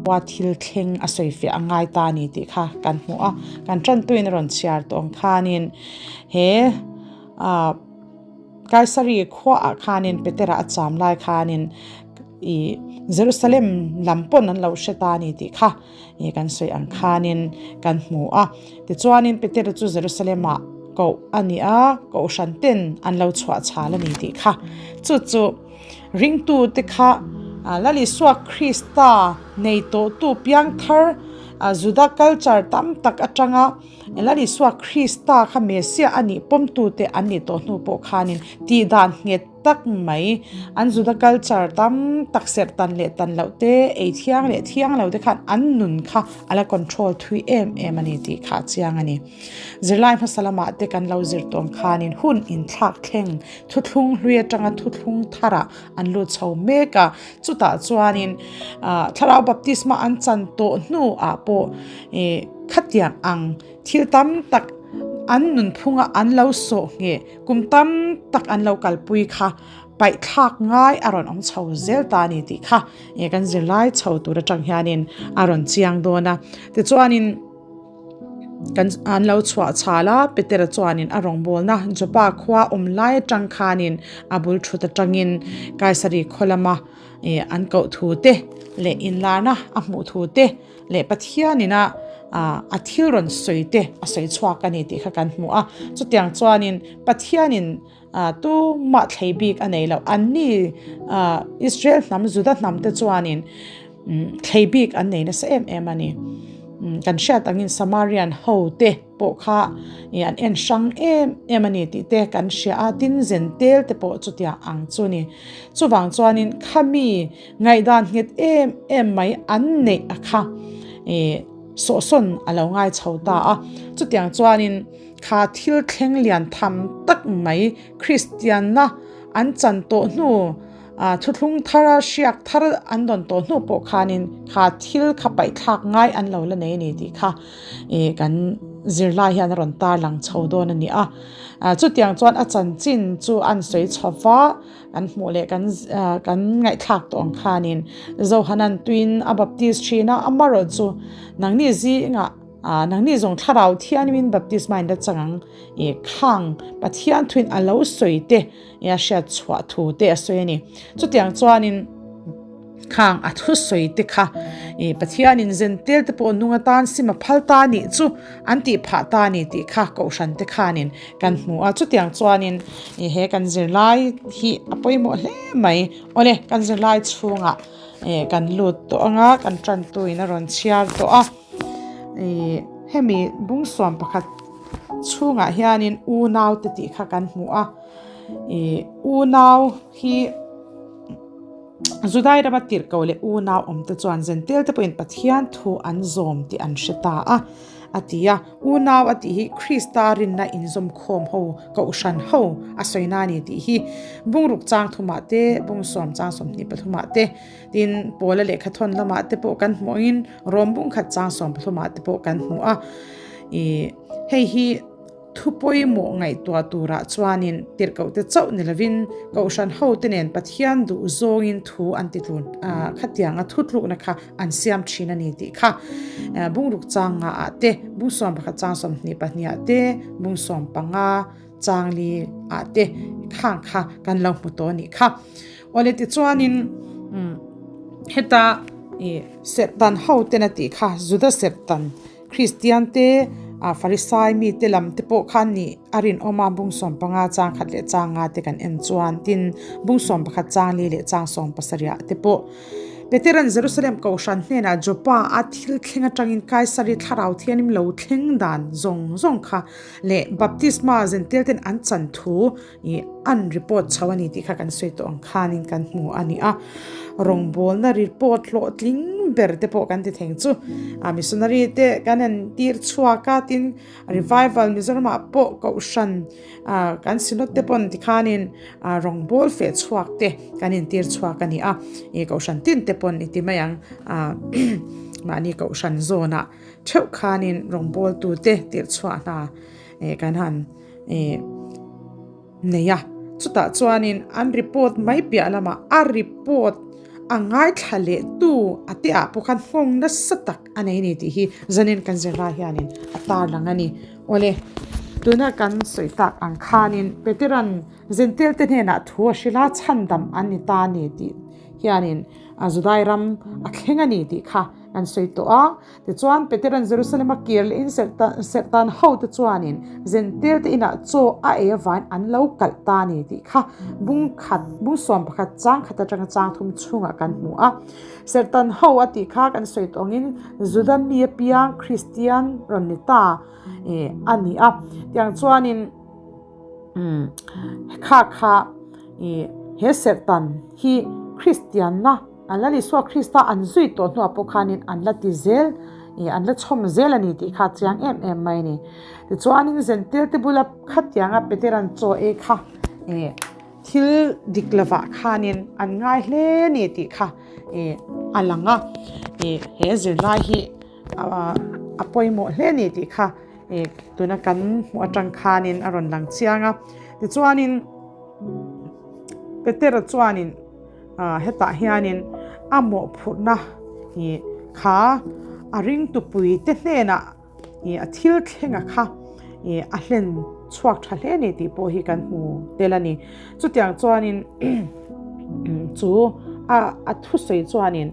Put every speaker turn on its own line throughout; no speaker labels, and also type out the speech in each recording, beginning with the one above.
Khua thil thleng a sawi fiah a ngai ta a ni tih kha kan hmu a, kan tantuin a rawn chhiar tawh ang khanin he ah Kaisari khuaah khanin Petera a cham lai khanin ih Jerusalem lam pawn an lo hre ta a ni tih kha ih kan sawi ang khanin kan hmu a. Tichuanin Petera chu Jerusalem-ah koh a ni a, kohhran ten an lo chhuah chhal a ni tih kha chu chu. Ringtute kha Lal Isua Krista nei tawhtu piangthar Juda culture tam tak atanga Lal Isua Krista kha Messiah a nih pawmtute an nih tawh hnu pawh khanin tihdan nghet tak mai an Juda culture tam tak serh tan leh tan loh te, ei thiang leh thiang lo te khan an nun kha a la control thui em em a ni tih kha a chiang a ni. Zirlai hmasa lamah te kan lo zir tawn khanin hun inthlak thleng Thuthlung hlui atanga thuthlung tharah an lut chho mek a, chutah chuanin thlarau baptisma an chan tawh hnuah pawh ih khatiang ang thil tam tak an nunphunga an lo sawh ngheh kum tam tak an lo kalpui kha paihthlak ngai a rawn awm chho zel ta a ni tih kha ih kan zirlai chho tur atang hianin a rawn chiang dawn a, tichuanin. Kan an lo chhuah chhal a, Petera chuanin a rawngbawlna Joppa khua awm lai atang khanin a bul thut atangin Kaisari khaw lama ih an koh thu te leh inlarna a hmuh thu te leh Pathianin a ah a thil rawn sawi te a sawi chhuak a ni tih kha kan hmu a. Chutiang chuanin Pathianin ah tumah thlei bik a nei loh anni ah Israel hnam Juda hnam te chuanin Thlei bik an nei nasa em em a ni. Kan hriat angin Samarian ho te pawh kha an en hrang em em a ni tih te kan hria a, tin zen tel te pawh chutiang ang chu a ni. Chuvang chuanin khami ngaihdan nghet em em mai an neih a kha sawhsawn a lo ngai chho ta a. Chutiang chuanin kha thil thleng lian tham tak mai Kristianna an chan tawh hnu, Thuthlung thara hriak thar an dawn tawh hnu pawh khanin kha thil kha paihthlak ngai an lo la nei a ni tih kha kan zirlai hian a rawn tarlang chho dawn a ni a. Chutiang chuan a chanchin chu an sawi chho va, kan hmuh leh kan kan ngaihthlak tawh ang khanin Zohanan tuin a baptist thin a, amarawh chu nangni zingah nangni zawng thlarau thianghlimin baptisma in la chang ang khang Pathian thuin a lo sawi te I a hriat chhuah thu te a sawi a ni. Chutiang chuanin khang a thusawi te kha i Pathianin zen tel te pawh nung atan sim a phal ta nih chu an tih phah ta ni tih kha kohhran te khanin kan hmu a. Chutiang chuanin i he kan zirlai hi a pawimawh hle mai. Awle kan zirlai chhungah i kan lut tawh anga kan tantuin a rawn chhiar tawh a. I hemi bungsuam pakhat chhungah hianin unau te tih kha kan hmu a. Ih unau hi Judai rama tirhkoh leh unau awm te chuan zentel te pawhin Pathian thu an zawm tih an hre ta a, a ti a. Unau a tih hi Krista rinna inzawm khawm ho, kohhran ho a sawi na a ni tih hi bungruk chang thumah te, bungsawm chang 23ah te, tin Paula lehkhathawn lamah te pawh kan hmuh angin Rom bungkhat chang 13ah te pawh kan hmu a. Ih hei hi. Thu pawimawh ngaihtuah turah chuanin tirhkohte chauh ni lovin Kohhran hote nen Pathian duh zawngin thu an ti tlun a, khatianga thutlukna kha an siam thin a ni tih kha bungruk chang nga ah te, bung 11 chang 22 ah te, bung 15 chang li ah te khang kha kan lo hmu tawh a nih kha. Awle tichuanin heta serhtan hoten a tih kha Juda serhtan Kristian te, Farisai mite lam te pawh khan nih a rinawm a, bung 15 chang khat leh chang nga te kan en chuan tin bung 11 chang li leh chang 17 te pawh Peteran Jerusalem Kohhran hnenah Joppa a thil thleng atangin Kaisari thlarau thianghlim lo thleng dan zawng zawng kha leh baptisma zentel ten an chan thu ih an report chho a ni tih kha kan sawi tawh ang khanin kan hmu a ni a, rawngbawlna report hlawhtling ber te pawh kan ti theng chu a missionary te kan han tir chhuak a tin revival Mizoram ah pawh kohhran ah kan synod te pawn tikhanin ah rawngbâwl feh chhuak te kan intir chhuak a ni a ih kohhran tin te pawn i ti mai ang ah mahni kohhran zawnah theuh khanin rawngbâwl tu te tirh chhuah hna eh kan han eh nei a, chutah chuanin an report mai piah lamah a report a ngaithla leh tu a te ah pawh khan nghawng nasa tak a nei a ni tih hi zanin kan zirlai hianin a tarlang a ni. Awle, tuna kan sawi tak ang khanin Petera'n Zentel te hnenah thu a hrilh a, chhandam an ni ta a ni tih hianin Judai ram a thleng a ni tih kha kan sawi tawh a. Tichuan, Petera'n Jerusalem a kir lehin serhtan hote chuanin Zentel te inah chaw a ei avain an lo kalh ta a ni tih kha bung khat, bung 11 chang khat atanga chang thum chhungah kan hmu a. Serhtan ho a tih kha kan sawi tawh angin Juda mi apiang Kristian rawn ni ta a ni a. Tiang chuanin kha kha he serhtan hi Kristianna An la Isua Krista an zui tawh hnuah pawh khanin an la ti zel, ih an la chhawm zel a ni tih kha a chiang em em mai a ni. Tichuanin Zentil te bula khatianga Petera'n chaw ei kha ih thil dik lovah khanin an ngai hle a ni tih kha ih a lang a, ih he zirlai hi a pawimawh hle a ni tih kha ih tuna kan hmuh atang khanin a rawn lang chiang a. Tichuanin Petera chuanin. Hetah hianin a mawhphurhna ih kha a ringtupui te hnenah ih a thil thlenga kha ih a hlen chhuak tha hle a ni tih pawh hi kan hmu tel a ni. Chutiang chuanin chu a a thusawi chuanin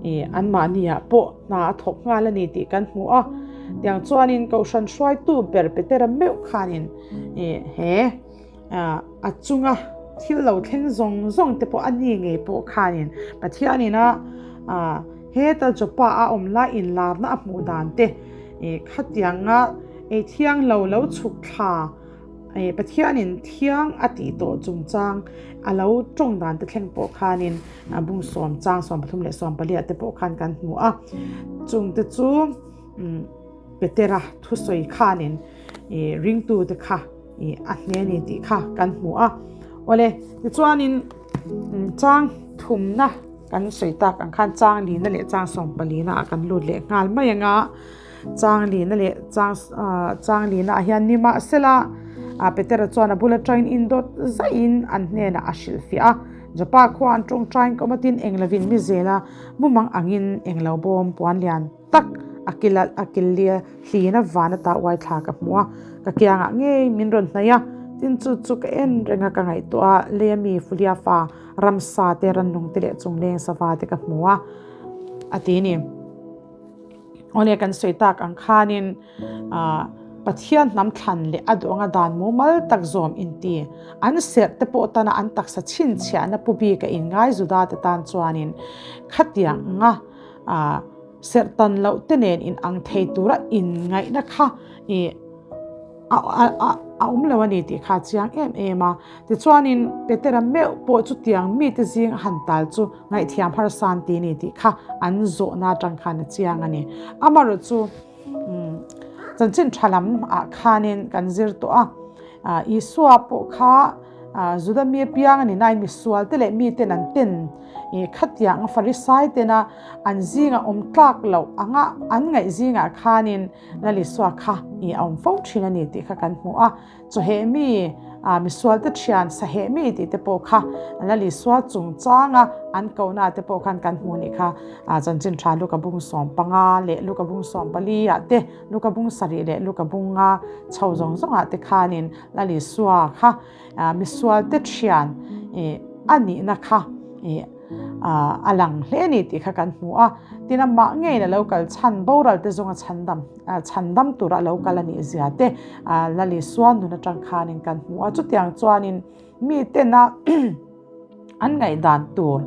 ih anmahniah pawh hna a thawk nghal a ni tih kan hmu a. Tiang chuanin Kohhran hruaitu ber Petera meuh khanin ih he. A chunga thil lo thleng zawng zawng te pawh a ni ngei pawh khanin Pathianin a heta Joppa a awm lai inlarna a hmuh dan te khatianga ei thiang lo lo chhuk thla Pathianin thiang a tih tawh chungchang a lo tawng dan te thleng pawh khanin bung sawm chang 33 leh 14 te pawh khan kan hmu a chungte chu Petera thusawi khanin ringtute kha a hne a ni tih kha kan hmu a. Awle, tichuanin chang thumna kan sawi tak ang khan chang lina leh chang sawmpalina ah kan lut leh nghal mai ang a. Chang lina leh chang chang lina ah hian nimahsela Petera chuan a bula tangin indawt zaihin an hnenah a hrilhfiah a. Joppa khua an tawngtain kawm atin englovin mi zela mumang angin englo bawm puan lian tak a kil a kil lia hlin a van ata uai thla ka hmu a, ka kiangah ngei min rawn hnaih a, tin chu chu ka en reng a ka ngaihtuah a, lei ami Fulia fa ramsa te rannung te leh chungleng sava te ka hmu a a ti a ni. Awle kan sawi tak ang khanin ah Pathian hnam thlan leh a duh anga dan mumal tak zawm inti an serh te pawh tana an taksa chhinchhiahna pu bik a inngai Juda te tan chuanin khatiang anga ah Serh tan loh te nen in ang thei tura inngaihna kha ih a a a awm lo a ni tih kha a chiang em em a. Tichuanin Petera meuh pawh chutiang mite zing a han tal chu ngaihthiam harsa an ti a ni tih kha an zawhna atang khan a chiang a ni. Amaherawhchu chu chanchin tha lam ah khanin kan zir tawh a, Isua pawh kha Juda mi apiang a ni nain misual te leh miten an ten ih khatiang Farisai tena an zingah awm tlak loh anga an ngaih zingah khanin Lal Isua kha ih a awm fo thin a ni tih kha kan hmu a. Chawheh mi misual te thian saheh mi tih te pawh kha Lal Isua chungchanga an kohna te pawh khan kan hmu nih kha chanchin tha Luka bung 15 leh Luka bung 14 ah te Luka bung 7 leh Luka bung nga chho zawng zawngah te khanin Lal Isua kha misual te thian a nihna kha a lang hle a ni tih kha kan hmu a. Tin amah ngeiin a lo kal chhan boral te zawnga chhandam chhandam tura a lo kal a nih zia te Lal Isua nun atang khanin kan hmu a. Chutiang chuanin mi tena An ngaihdan tur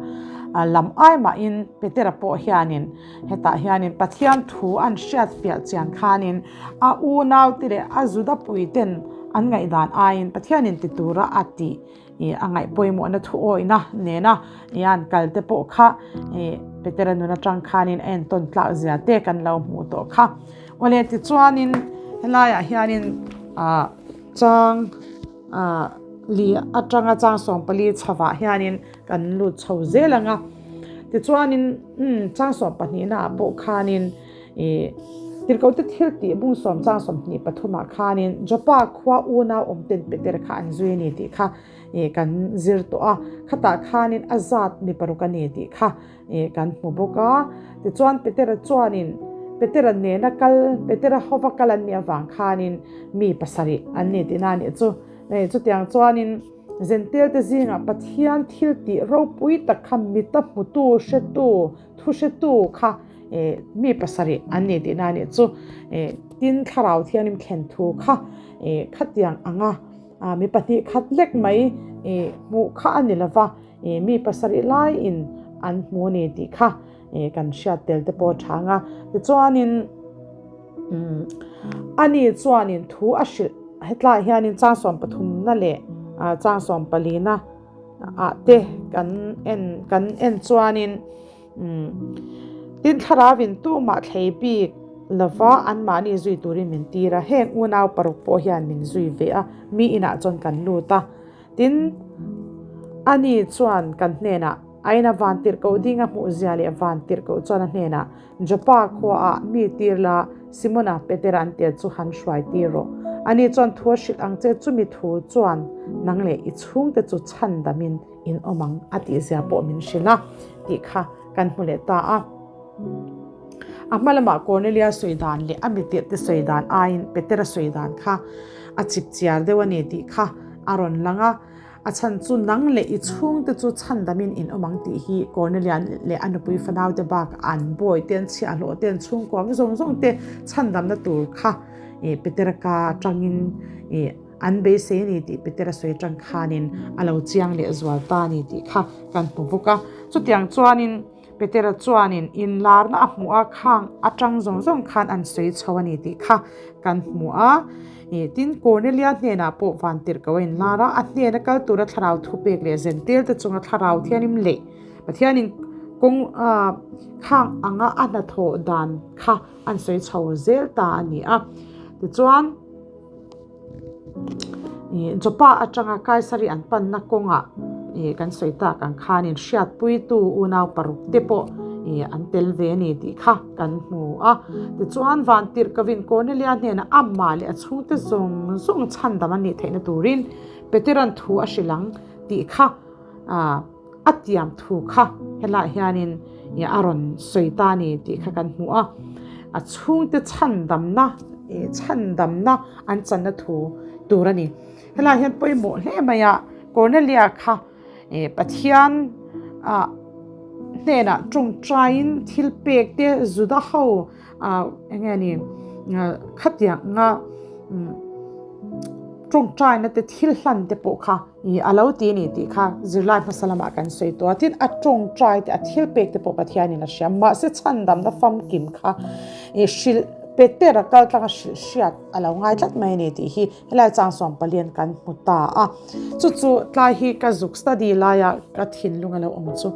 lam ai mahin Petera pawh hianin hetah hianin Pathian thu an hriatfiah chian khanin a unaute leh a Juda puiten an ngaihdan aiin Pathianin ti tura a tih a ngaih pawimawhna thu awihna nena an kal te pawh kha Petera nun atang khanin a entawn tlak zia te kan lo hmuh tawh kha. Awle tichuanin helaiah hianin chang Li atanga chang 14 chhovah hianin kan lut chho zel ang a, tichuanin chang 12 naah pawh khanin ih Tirhkohte thil tih bung sawm chang 23 ah khanin Joppa khua unau awmten Petera kha an zui a ni tih kha kan zir tawh a, khatah khanin a zat mi paruk a ni tih kha kan hmu bawk a. Tichuan Petera chuanin Petera nena kal, Petera hova kal an nih avang khanin mi pasarih an ni tihna a nih chu. Chutiang chuanin Zentelte zingah Pathian thil tih ropui tak kha mita hmutu, hretu, thu hretu kha mi pasarih an ni tihna a nih chu. Tin, Thlarau Thianghlim thlen thu kha khatiang anga mi pahnih khat lek mai hmuh kha a ni lova, mi pasarih laiin an hmu a ni tih kha kan hriat tel te pawh a tha ang a. Tichuanin ani chuanin thu a hrilh hetlaiah hianin chang sawm pathumna leh chang sawm palina ah te kan en kan en chuanin tin thlarauin tumah thlei bik lova anmahni zui turin min tir a, heng unau paruk pawh hian min zui ve a, mi inah chuan kan lut a, tin ani chuan kan hnenah a ina vantirhkoh ding a hmuh zia leh vantirhkoh chuan a hnenah Joppa khuaah mi tir la, Simona Petera an tia chu han hruai tir rawh. Ani chuan thu a hrilh ang che, chumi thu chuan nang leh i chhungte chu chhandamin in awm ang a tih zia pawh min hrilh a tih kha kan hmu leh ta a. A hma lamah Cornelia sawi dan leh a mitirhte sawi dan aiin Petera sawi dan kha a chip chiar deuh a ni tih kha a rawn lang a. A chhan chu nang leh i chhungte chu chhandamin in awm ang tih hi Cornelia leh a nupui fanaute bak an bawi te, an chhiahhlawh te, an chhungkua ang zawng zawng te chhandamna tur kha Petera ka atangin an beisei a ni tih Petera sawi atang khanin a lo chiang leh zual ta a ni tih kha kan hmu bawk a. Chutiang chuanin. Petera chuanin inlarna a hmuh a, khang atang zawng zawng khan an sawi chho a ni tih kha kan hmu a. Tin, Kornelia hnenah pawh vantirhkoh a inlar a, a hnena kal tura thlarau thupek leh zentelte chunga thlarau thianim leh Pathianin kawng khang anga a hnathawh dan kha an sawi chho zel ta a ni a. Tichuan. Joppa atanga Kaisari an panna kawngah kan sawi tak ang khanin hriatpuitu unau paruk te pawh an tel ve a ni tih kha kan hmu a. Tichuan Vantirhkovin Kornelia hnenah amah leh a chhungte zawng zawng chhandam an nih theihna turin Petera'n thu a hrilh ang tih kha A tiam thu kha helaiah hianin a rawn sawi ta a ni tih kha kan hmu a, a chhungte chhandamna chhandamna an channa thu tur a ni. Helaiah hian pawimawh hle mai a, Cornelia kha Pathian hnenah tawngtaiin thil pek te Juda ho eng nge ni khatianga tawngtaina te thil hlan te pawh kha I a lo ti a ni tih kha zirlai hmasa lamah kan sawi tawh a, tin a tawngtai te a thil pek te pawh Pathianin a hria, mahse chhandamna famkim kha i hrilh Petera kal tlanga hrilh hriat a lo ngai tlat mai a ni tih hi helai chang sawm palian kan hmu ta a, chu chu tlai hi ka zuk study laia ka thinlung a lo awm chu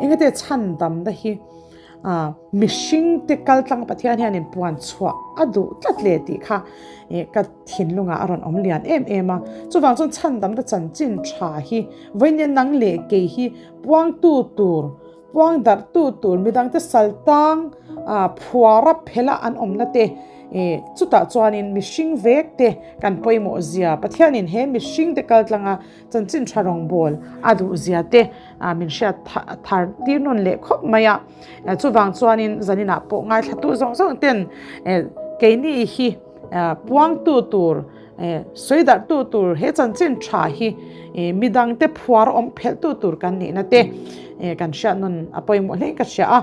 engate chhandamna hi mihringte kal tlanga Pathian hianin puan chhuah a duh tlat le tih kha ka thinlungah a rawn awm lian em em a. Chuvang chuan chhandamna chanchin tha hi vawiin nang leh kei hi puangtu tur, puang darhtu tur, midangte saltang phuara phela an awmna te chutah chuanin mihring vek te kan pawimawh zia Pathianin he mihringte kaltlanga chanchin tha rawngbâwl a duh zia te min hriat thar tir nawn leh khawp mai a. Chuvang chuanin zaninah pawh ngaithlatu zawng zawng ten keini hi puangtu tur, sawi darhtu tur he chanchin tha hi midangte phuar awm phelhtu tur kan nihna te kan hriat nawn a pawimawh hle ka hria a.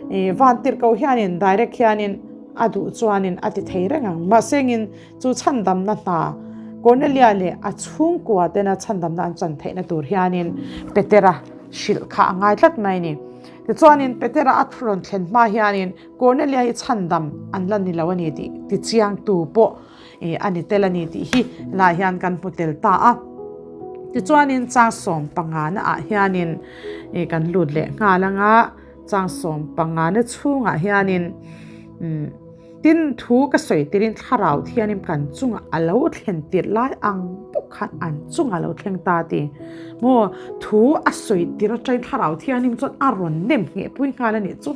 Vantirhkoh hianin direct hianin a duh chuanin a ti thei reng ang. Mahsengin chu chhandamna hna Cornelia leh a chhungkua tena chhandamna an chan theihna tur hianin Petera hrilh kha a ngai tlat mai a ni. Tichuanin Petera a rawn thlen hma hianin Cornelia hi chhandam an la ni lo a ni tih tichiangtu pawh a ni tel a ni tih hi lah hian kan hmu tel ta a. Tichuanin chang 15 ah hianin kan lut leh nghal anga chang 15 na chhungah hianin Tin, thu ka sawi tirin thlarau thianim kan chungah a lo thlen tirh lai ang bawk khan an chungah a lo thleng ta ti. Maw, thu a sawi tir atangin thlarau thianim chuan a rawn nem ngheh pui nghal a nih chu.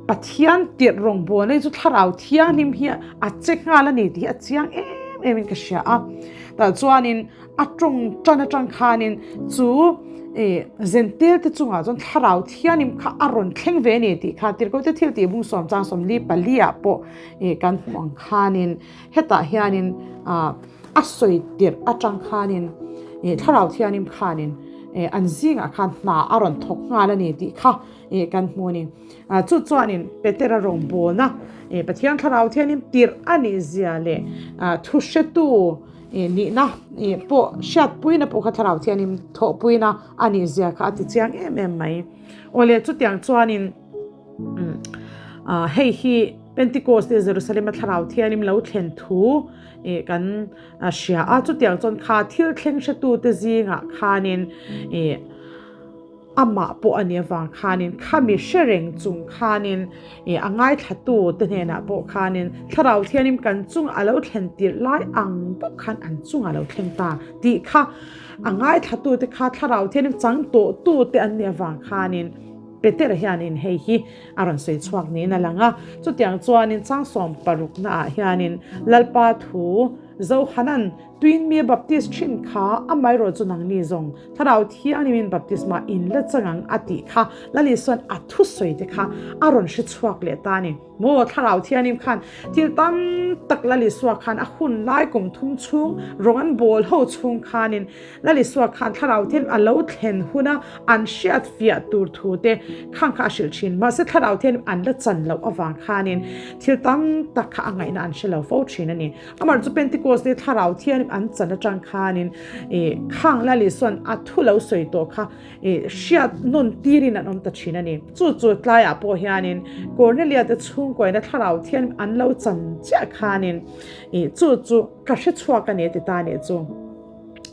Pathian tirh rawngbawlna hi chu Thlarau Thianghlim hi a che nghal a ni tih hi a chiang em em in ka hria a. Tah chuanin a tawng tan atang khanin chu ih Zentel te chungah chuan Thlarau Thianghlim kha a rawn thleng ve a ni tih kha Tirhkoh te thil tih bung sawm chang 44 ah pawh ih kan hmuh ang khanin hetah hianin ah a sawi tirh atang khanin ih Thlarau Thianghlim khanin ih an zingah khan hna a rawn thawk nghal a ni tih kha ih kan hmu a ni. Chu chuanin Petera rawngbawlna Pathian Thlarau Thianghlim tirh a nih zia leh thu hretu nihna pawh hriatpuina pawh kha Thlarau Thianghlim thawhpuina a nih zia kha a ti chiang em em mai. Awle chutiang chuanin hei hi Pentecost te Jerusalem a Thlarau Thianghlim lo thlen thu kan hria a, chutiang chuan kha thil thleng hretute zingah khanin Amah pawh a nih avang khanin khami hre reng chung khanin ih a ngaithlatu te hnenah pawh khanin Thlarau Thianghlim kan chunga a lo thlen tirh lai ang bawk khan an chungah a lo thleng ta tih kha a ngaithlatu te kha Thlarau Thianghlim chang tawh tu te an nih avang khanin Petera hianin hei hi a rawn sawi chhuak niin a lang a. Chutiang chuanin Changsawm paruknaah hianin Lalpa thu Zohanan Tuin mi a baptis thin kha, amaherawh chu nangni zawng Thlarau Thianghlimin baptisma in la chang ang a tih kha Lal Isua'n a thusawi te kha a rawn hre chhuak leh ta a ni. Maw Thlarau Thianghlim khan thil tam tak Lal Isua khan a hun lai kum thum chhung rawng an bawl ho chhung khanin Lal Isua khan Thlarau Thianghlim a lo thlen huna an hriat fiah tur thu te khang kha a hrilh thin. Mahse Thlarau Thianghlim an la chan loh avang khanin thil tam tak kha a ngaihna an hre lo fo thin a ni. Amah chu Pentecost ni Thlarau Thianghlim an chan atang khanin ih khang Lal Isua'n a thu lo sawi tawh kha ih hriat nawn tirin an awm ta thin a ni. Chu chu tlaiah pawh hianin Cornelia te chhungkuaina Thlarau Thianghlim an lo chan chiah khanin ih chu chu ka hre chhuak a ni a ti ta a nih chu.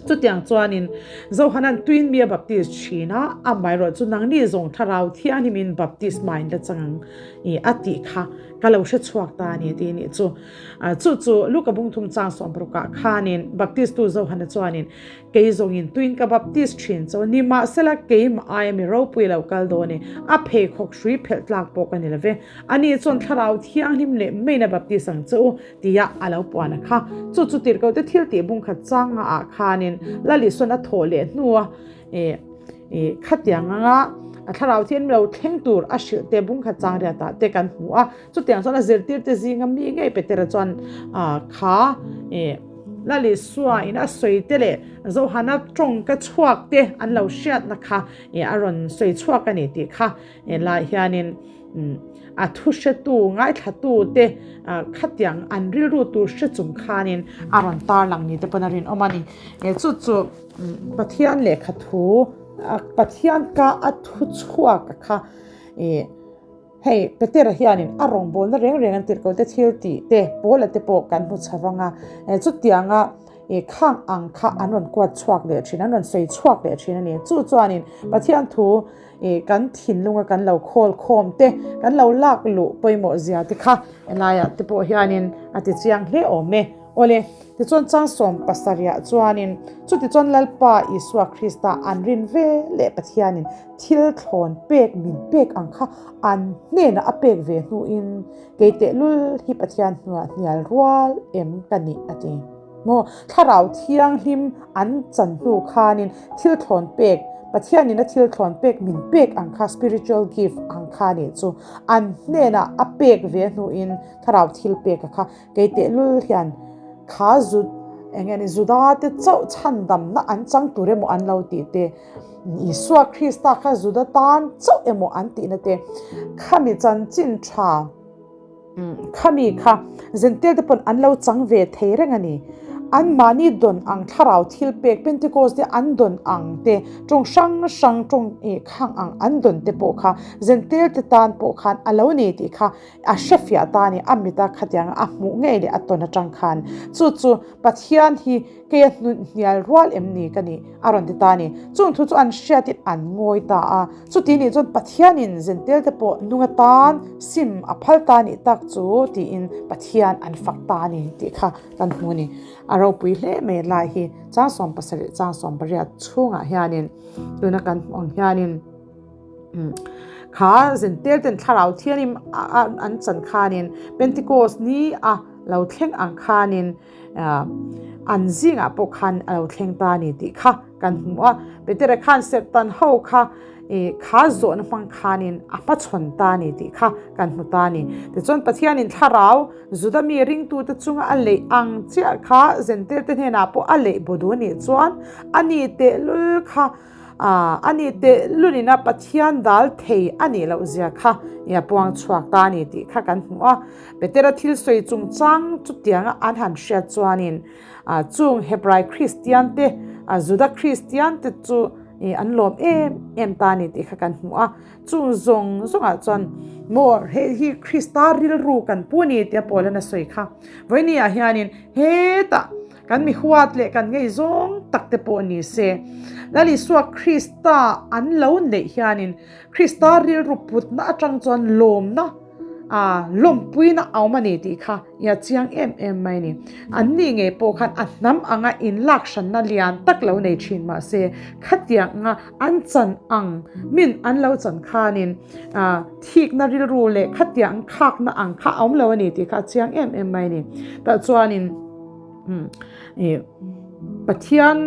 Chutiang chuanin Zohanan tuin mi a baptist thin a, amaherawh chu nangni zawng Thlarau Thianghlimin baptisma in la chang ang ih a tih kha ka lo hre chhuak ta a ni tih nih chu. Chu chu Luka bung thum chang sawmparukah khanin Baptistu Johana chuanin, Kei zawngin tuin ka baptist thin cho, nimahsela keimah aia mi ropui lo kal dawn e, a pheikhawk hrui phelh tlak pawh ka ni lo ve. Ani chuan Thlarau Thianghlim leh meiin a baptist ang che u, tia a lo puan a kha. Chu chu tirhkohte thil tih bung khat chang ngaah khanin Lal Isuan a thawh leh hnua khatiang anga Thlarau Thianghlim lo thleng tur a hrilh te bung khat chang riatah te kan hmu a. Chutiang chuan a zirtirte zinga mi ngei Petera chuan kha Lal Isua in a sawi te leh Johana tawng ka chhuak te an lo hriatna kha a rawn sawi chhuak a ni tih kha lai hianin a thu hretu ngaithlatu te khatiang an rilru tur hre chung khanin a rawn tarlang ni te pawn a rinawm a ni. Chu chu Pathian lehkha thu Pathian ka a thu chhuak kha Hei, Petera hianin a rawngbawlna reng reng an tirh ko te thil tih te, Paula te pawh kan hmu chho vang a, chutianga khang ang kha an rawn kuat chhuak leh thin, an rawn sawi chhuak leh thin a ni. Chu chuanin Pathian thu kan thinlunga kan lo khawl khawm te, kan lo lak luh pawimawh zia te kha helaiah te pawh hianin a ti chiang hle awm e. Awle, tichuan chang sawm pasarihah chuanin chutichuan Lalpa Isua Krista an rin ve leh Pathianin thil thlawn pek min pek ang kha an hnenah a pek ve hnuin kei tehlul hi Pathian hnuah hnial rual em ka nih a ti. Maw, Thlarau Thianghlim an chan hnu khanin thil thlawn pek, Pathianin a thil thlawn pek min pek ang kha spiritual gift ang kha nih chu an hnenah a pek ve hnuin Thlarau thil pek a kha Kei tehlul hian kha zu eng nge ni Juda te chauh chhandamna an chang tur emaw an lo tih te, Isua Krista kha Juda tan chauh emaw an tihna te, khami chanchin tha khami kha Zentel te pawn an lo chang ve thei reng a ni. Anmahni dawn ang thlarau thil pek Pentecost te an dawn ang te, tawng hrang hrang tawng khang ang an dawn te pawh kha Zentel te tan pawh khan a lo ni tih kha A hrefiah ta a ni, a mita khatianga a hmuh ngei leh a tawn atang khan. Chu chu Pathian hi kei a hnial rual em ni ka nih? a rawn ti ta a ni. Chung thu chu an hriatin an ngawi ta a. Chuti nih chuan Pathianin zentel te pawh nung atan sim a phal ta nih tak chu tiin Pathian an fak ta a ni tih kha kan hmu a ni. A ropui hle mai lai hi chang 70 chang 80 chhungah hianin tuna kan hmuh ang hianin. Kha Zentel ten Thlarau Thianghlim an chan khanin Pentecost ni a lo thleng ang khanin an zingah pawh khan a lo thleng ta a ni tih kha kan hmu a. Petera khan serhtan ho kha kha zawhna hmang khanin a hmachhawn ta a ni tih kha kan hmu ta a ni. Tichuan Pathianin Thlarau Juda mi ringtute chunga a leih ang chiah kha Zentelte hnenah pawh a leih baw duh a nih chuan a ni tehlul kha A ni teh lulina Pathian dal thei a nih loh zia kha i a puang chhuak ta a ni tih kha kan hmu a. Petera thil sawi chungchang chutianga an han hriat chuanin chung Hebrai Kristian te, Juda Kristian te chu an lawm em em ta a ni tih kha kan hmu a. Chung zawng zawngah chuan maw hei hi Krista rilru kan pu a ni tia Paula'n a sawi kha. Vawinia hianin hetah Kan mi huat leh kan ngei zawng tak te pawh ni se, Lal Isua Krista an lo neih hianin Krista rilru putna atang chuan lawmna, lawmpuina a awm a ni tih kha i a chiang em em mai a ni. An ni ngei pawh khan a hnam anga inlak hranna lian tak lo nei thin mah se, khatiang anga an chan ang min an lo chan khanin thikna rilru leh khatiang khakna ang kha a awm lo a ni tih kha a chiang em em mai a ni. Tah chuanin. Pathian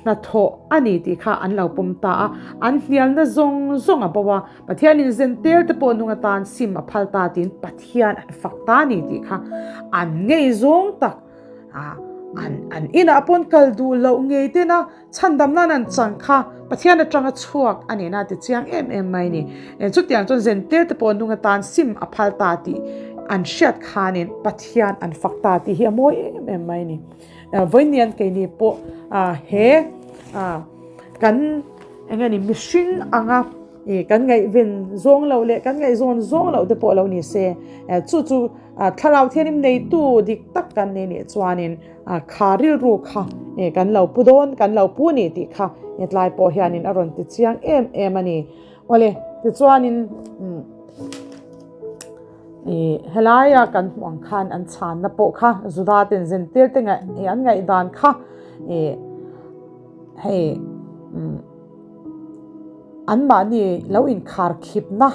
hnathawh a ni tih kha an lo pawm ta a, an hnialna zawng zawng a bo a, Pathianin zentel te pawh nung atan sim a phal ta tiin Pathian an fak ta a ni tih kha an ngei zawng tak an an inah pawn kal duh loh ngei tena Chhandam nan an chang kha Pathian atanga chhuak a nihna ti chiang em em mai ni. Chutiang chuan Zentel te pawh nung atan sim a phal ta tih an hriat khanin Pathian an fak ta tih hi a mawi em em mai ni. Vawiin keini pawh he kan eng nge ni mihring anga kan ngaihven zawng loh leh kan ngaihzawn zawng loh te pawh lo ni se chu chu Thlarau Thianghlim neitu dik tak kan ni nih chuanin Kha rilru kha kan lo pu dawn, kan lo pu ni tih kha hetlai pawh hianin a rawn ti chiang em em a ni. Awle, tichuanin helaia kan hmuh ang khan an chhanna pawh kha Juda ten zentir te an ngaihdan kha hei Anmahni lo inkhar khipna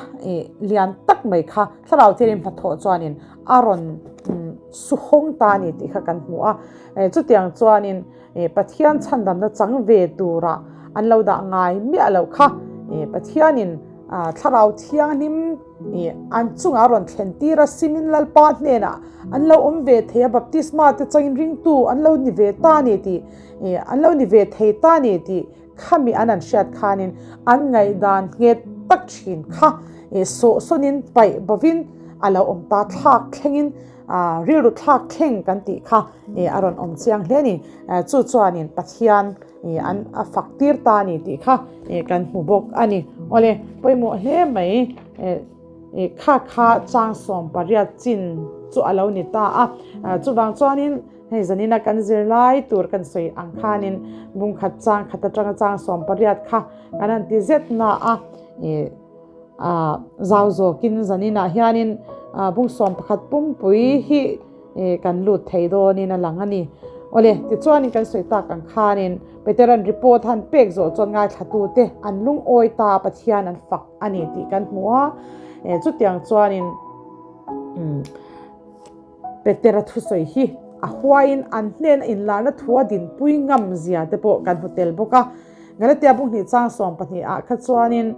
lian tak mai kha Thlarau Thianghlim hnathawh chuanin a rawn su hawng ta a ni tih kha kan hmu a. Chutiang chuanin Pathian chhandamna chang ve tura an lo dah ngai miah loh kha Pathianin Thlarau Thianghlim an chungah a rawn thlen tir a, simin Lalpa hnenah an lo awm ve thei a, baptisma te changin ringtu an lo ni ve ta a ni tih an lo ni ve thei ta a ni tih Khami an an hriat khanin an ngaihdan nghet tak thin kha sawhsawnin paih bovin a lo awm ta thlak thlengin rilru thlak thleng kan tih kha a rawn awm chiang hle a ni. Chu chuanin Pathian an a fak tir ta a ni tih kha kan hmu bawk a ni. Awle, pawimawh hle mai kha kha chang 18 chin chu a lo ni ta a. Chuvang chuanin Hei zanina kan zirlai tur kan sawi ang khanin bungkhat chang khat atanga chang 18 kha kan han ti zet na a, ih zau zawkin zaninah hianin bung 11 pumpui hi kan lut thei dawnin a lang a ni. Awle, tichuanin kan sawi tak ang khanin Peteran report han pek zawh chuan ngaithlatute an lungawi ta Pathian an fak a ni tih kan hmu a, chutiang chuanin Petera thusawi hi a huaiin an hnena inlarna thu a dinpui ngam zia te pawh kan hmu tel bawk a. Galatia bung hnih chang 12 ah kha chuanin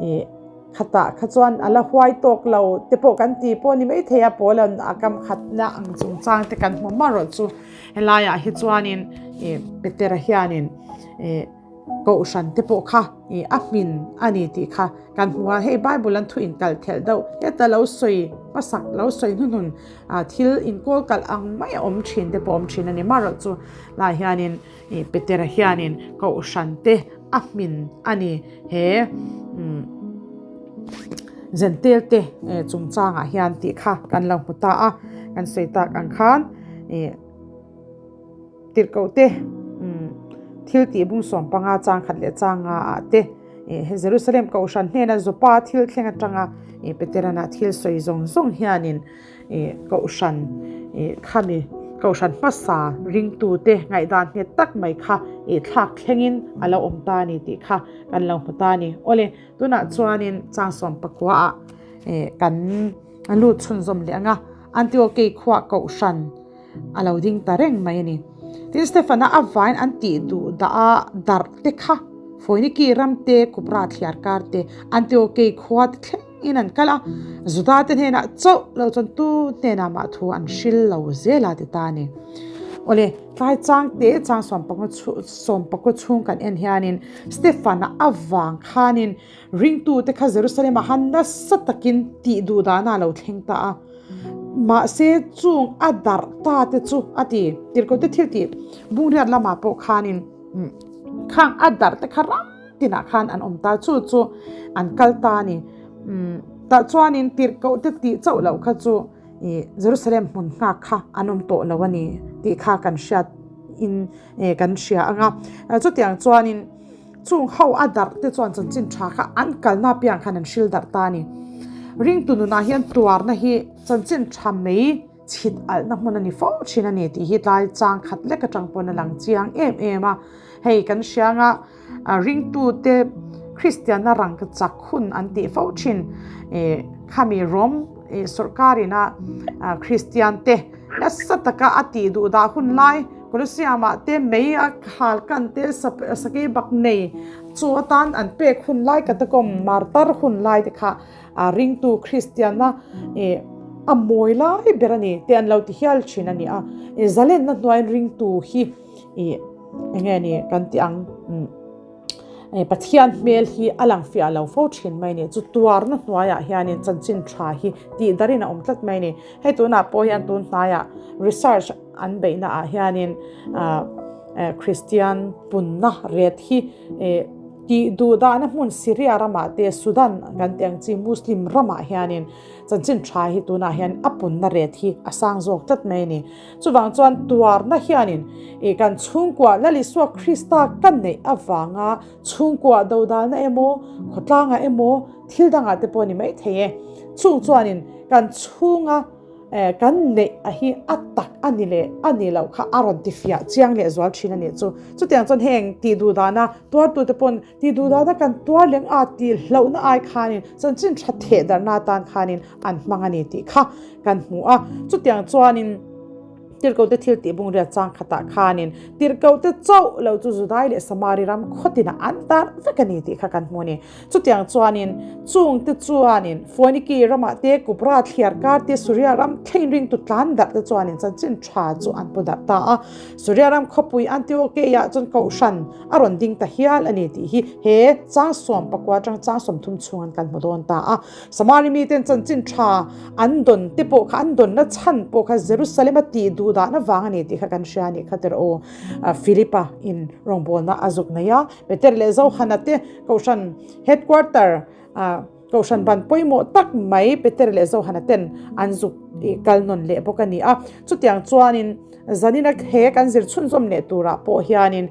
ih khatah kha chuan a la huai tawk lo te pawh kan ti pawh ni maithei a, Paula'n a kam khatna ang chungchang te kan hmu marawh chu helaiah hi chuanin ih Petera hianin ih Kohhran te pawh kha a hmin a ni tih kha kan hmu a, hei Bible an thu inkalh thelh deuh heta lo sawi hmasak lo sawi hnuhnun thil inkawl kalh ang mai a awm thin te pawh awm thin a ni. Marawh chu lai hianin Petera hianin Kohhran te a hmin a ni he Zentel te chungchangah hian tih kha kan lo hmu ta a, kan sawi tak ang khan. Tirhkoh te, thil tih bung 15 chang khat leh chang nga ah te, he Jerusalem kohhran hnena Jopa thil thleng atanga Peterana thil sawi zawng zawng hianin kohhran khami Kohhran hmasa ringtute ngaihdan nghet tak mai kha i thlak thlengin a lo awm ta a ni tih kha kan lo hmu ta a ni. Awle, tunah chuanin chang sawmpakuaah kan lut chhunzawm leh ang a, Antiokei khuaa Kohhran a lo ding ta reng mai a ni. Tin, Stefana a vain an tih duh dah a darh te kha Foiniki ram te, Kupra thliar kar te, Antiokei khua te thleng in an kal a, Juda te hnenah chauh lo chuan tu hnenah mah thu an hril lo zel a ti ta a ni. Awle, tlai chang te chang sawmpakua chhung kan en hianin Stefana avang khanin ringtute kha Jerusalem-ah khan nasa takin tih duh dahna a lo thleng ta a. Mahse, chung a darh ta te chu a ti. Tirhkohte thil tih bungriat lamah pawh khanin khang a darh te kha ram tinah khan an awm ta, chu chu an kal ta a ni. Tah chuanin tirhkoh te tih chauh loh kha chu ih Jerusalem hmun nghak kha an awm tawh lo a ni tih kha kan hriat in kan hria ang a. Chutiang chuanin chung ho a darh te chuan chanchin tha kha an kalna piang khan an hril darh ta a ni. Ringtu nunah hian tuarna hi chanchin tha mai chhit alhna hmun a ni fo thin a ni tih hi tlai chang khat lek atang pawn a lang chiang em em a. Hei kan hria anga ringtute Kristianna rang chak hun an tih fo thin khami Rom sawrkarin a Kristian te nasa taka a tih duh dah hun lai Colosseum ah te mei a hal kan te sakei bak nei chu atan an pek hun lai catacomb martar hun lai te kha A ringtu Kristianna ih a mawi lai ber a ni tih an lo ti hial thin a ni a. Ih zalenna hnuaiin ringtu hi ih eng nge ni kan tih ang umm Pathian hmel hi a lang fiah lo fo thin mai a ni. Chu tuarna hnuaiah hianin chanchin tha hi tih darin a awm tlat mai a ni. Hei tunah pawh hian tun hnaiah research an beihna ah hianin ah Kristian punna ret hi ih Tih duh dahna hmun Syria ramah te Sudan kan tih ang chi Muslim ramah hianin chanchin tha hi tunah hian a punna ret hi a sang zawk tlat mai a ni. Chuvang chuan tuarna hianin ih kan chhungkua Lal Isua Krista ka neih avanga chhungkua dodalna emaw khawtlangah emaw thil dangah te pawh ni mai thei e. Chung chuanin kan chhunga Kan neih a hi a tak a ni leh a ni loh kha a rawn ti fiah chiang leh zual thin a nih chu. Chutiang chuan heng tih duh dana tuartute pawn tih duh dana kan tuar leng a tih hlauhna ai khanin chanchin tha theh darhna atan khanin an hmang a ni tih kha kan hmu a. Chutiang chuanin Tirhkohte thil tih bungriat chang khatah khanin Tirhkohte chauh lo chu Judai leh Samari ram khawtinah an tar vek a ni tih kha kan hmu a ni. Chutiang chuanin chungte chuanin Foiniki ramah te, Kupra thliar kar te, Suria ram thleng ringtu tlan darh te chuanin chanchin tha chu an pu darh ta a. Suria ram khawpui Antiokeiah chuan kohhran a rawn ding ta hial a ni tih hi he chang 14 atang chang 30 chhungin kan hmu dawn ta a. Samari miten chanchin tha an dawn te pawh kha an dawnna chhan pawh kha Jerusalem a tih duh dahna vang a ni tih kha kan hria a nih kha tirh aw. Philipa in rawngbawlna a zuk nei a, Peter leh Johana te Kohhran headquarter ah Kohhran ban pawimawh tak mai Peter leh Johana ten an zuk kal nawn leh bawk a ni a. Chutiang chuanin zanina he kan zir chhunzawm leh turah pawh hianin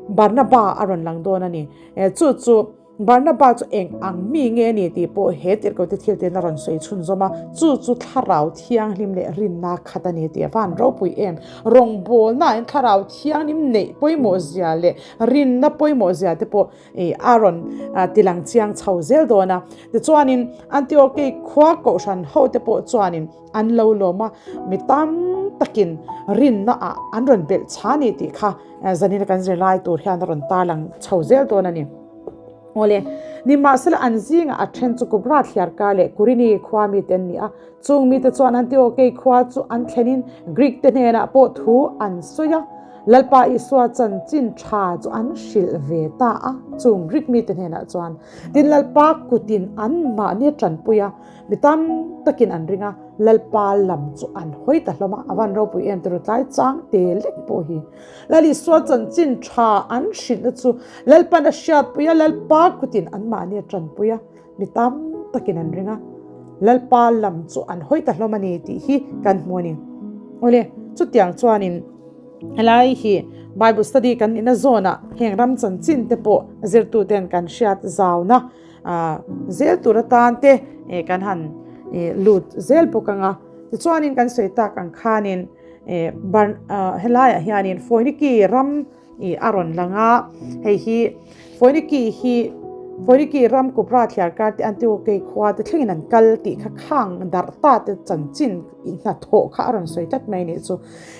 Barnaba a rawn lang dawn a ni. Chu chu Barnaba chu eng ang mi nge ni tih pawh he tirhkohte thil ten a rawn sawi chhunzawm a, chu chu Thlarau Thianghlim leh rinna khat a ni tih a van ropui em. Rawngbawlnain Thlarau Thianghlim neih pawimawh zia leh rinna pawimawh zia te pawh ih a rawn tilang chiang chho zel dawn a. Tichuanin Antiokei khua kohhran ho te pawh chuanin an lo lawm a, mi tam takin rinna ah an rawn belh chha ni tih kha zanina kan zirlai tur hian a rawn tarlang chho zel dawn a ni. Awle, nimahsela an zingah a then chu Kubra thliarkar leh Kurini khua mite an ni a, Chung mite chuan Antiokei khua chu an thlenin Greek te hnenah pawh thu an sawi a, Lalpa Isua chanchin tha chu an hrilh ve ta a, chung Greek mite hnenah chuan. Tin, Lalpa kutin an mahni a tanpui a, mi tam takin an ring a, Lalpa lam chu an hawi ta hlawm a, a van ropui em tiraw tlai chang te lek pawh hi. Lal Isua chanchin tha an hrilhna chu Lalpan a hriatpui a, Lalpa kutin an mahni a tanpui a. Mi tam takin an ring a, Lalpa lam chu an hawi ta hlawm a ni tih hi kan hmu a ni. Awle, chutiang chuanin helai hi Bible study kan nihna zawnah heng ram chanchin te pawh zirtuten kan hriat zauna zel tur atan te kan han lut zel bawk ang a. Tichuanin kan sawi tak ang khanin. Helaiah hianin Foiniki ram i a rawn lang a, hei hi Foiniki hi Foiniki ram Kupra thliarkar te Antiokei khua te thlengin an kal tih kha khang darh ta te chanchin hnathawh kha a rawn sawi tlat mai a nih chu.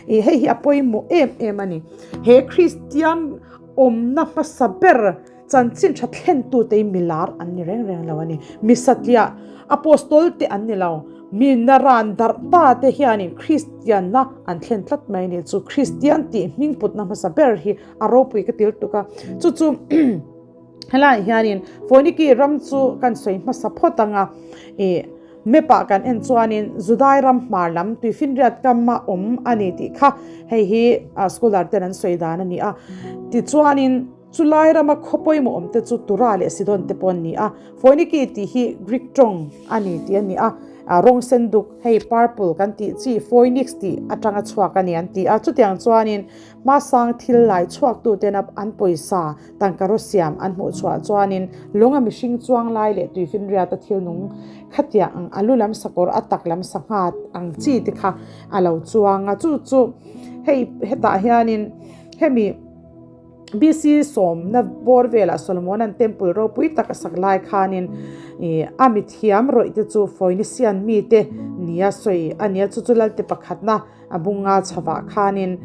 I hei hi a pawimawh em em a ni. He Kristian awmna hmasa ber Chanchin tha thlentute hi milar an ni reng reng lo a ni. Mi satliah, Apostol te an ni lo. Mi naran darh ta te hianin Kristianna an thlen tlat mai a ni. Chu Kristian tih hmingputna hmasa ber hi a ropui ka til tuk a. Chu chu helaiah hianin Foiniki ram chu kan sawi hmasa phawt ang a. Ih map ah kan en chuanin Judai ram hmar lam tuifinriat kama awm a ni tih kha hei hi scholar ten an sawi dan a ni a. Tichuanin. Chu lai rama khaw pawimawh awmte chu Tura leh Sidon te pawh an ni a. Foiniki tih hi Greek tawng a ni tih a ni a, rawng sen duk, hei purple kan tih chi Phoenix tih atanga chhuak a ni an ti a. Chutiang chuanin hmasang thil lai chhuaktuten a an pawisa tangka raw siam an hmuh chhuah chuanin lawnga mihring chuang lai leh tuifinriata thil nung khatiang ang a lu lam sakawr a tak lam sangha ang chi te kha a lo chuang a. Chu chu hei hetah hianin hemi. BC sawmna bawr velah Solomona'n temple ropui tak a sak lai khanin a mithiam rawih te chu Phoenician mite nia sawi a nia, chu chu Lalte pakhatna a bunga chhavah khanin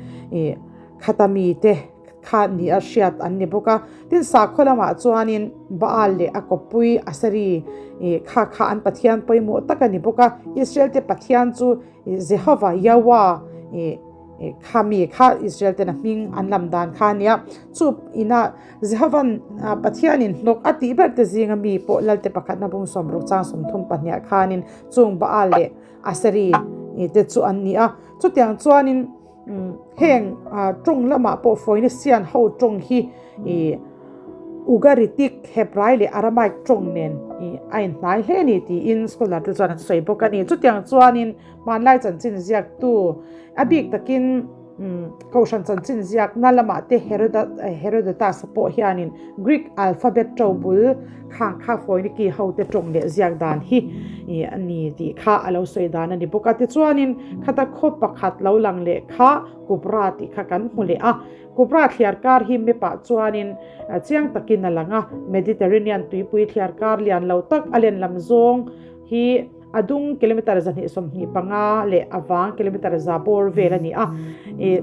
khata mite kha nia hriat an ni bawk a. Tin, sakhaw lamah chuanin Baal leh a kawppui Aseri kha kha an pathian pawimawh tak a ni bawk a, Israel te pathian chu Jehovah, Yahweh, Kha mi kha Israel ten a hming an lam dan kha a nia. Chu ina Jehovan Pathianin hnawk a tih ber te zinga mi pawh Lalte pakhatna bung sawmruk chang 30 pahniah khanin chung Baal leh Aseri te chu an ni a. Chutiang chuanin heng tawng lamah pawh Phoenician ho tawng hi Ugaritic, Hebrai leh Aramaic tawng nen a inhnai hle a ni tiin scholar te chuan an sawi bawk a ni. Chutiang chuanin Hmanlai chanchin ziaktu, a bik takin Kohhran chanchin ziakna lamah te Herodotus-a pawh hianin Greek alphabet to bul khang kha Phoeniki hote tawng leh ziak dan hi a ni tih kha a lo sawi dan a ni bawk a. Tichuanin khata khaw pakhat lo lang leh kha Kupra tih kha kan hmu leh a. Kupra thliarkar hi map-ah chuanin chiang takin a lang a, Mediterranean tuipui thliarkar lian lo tak a len lam zawng hi A dung kilometre 225 leh a vang kilometre za bawr vel a ni a. I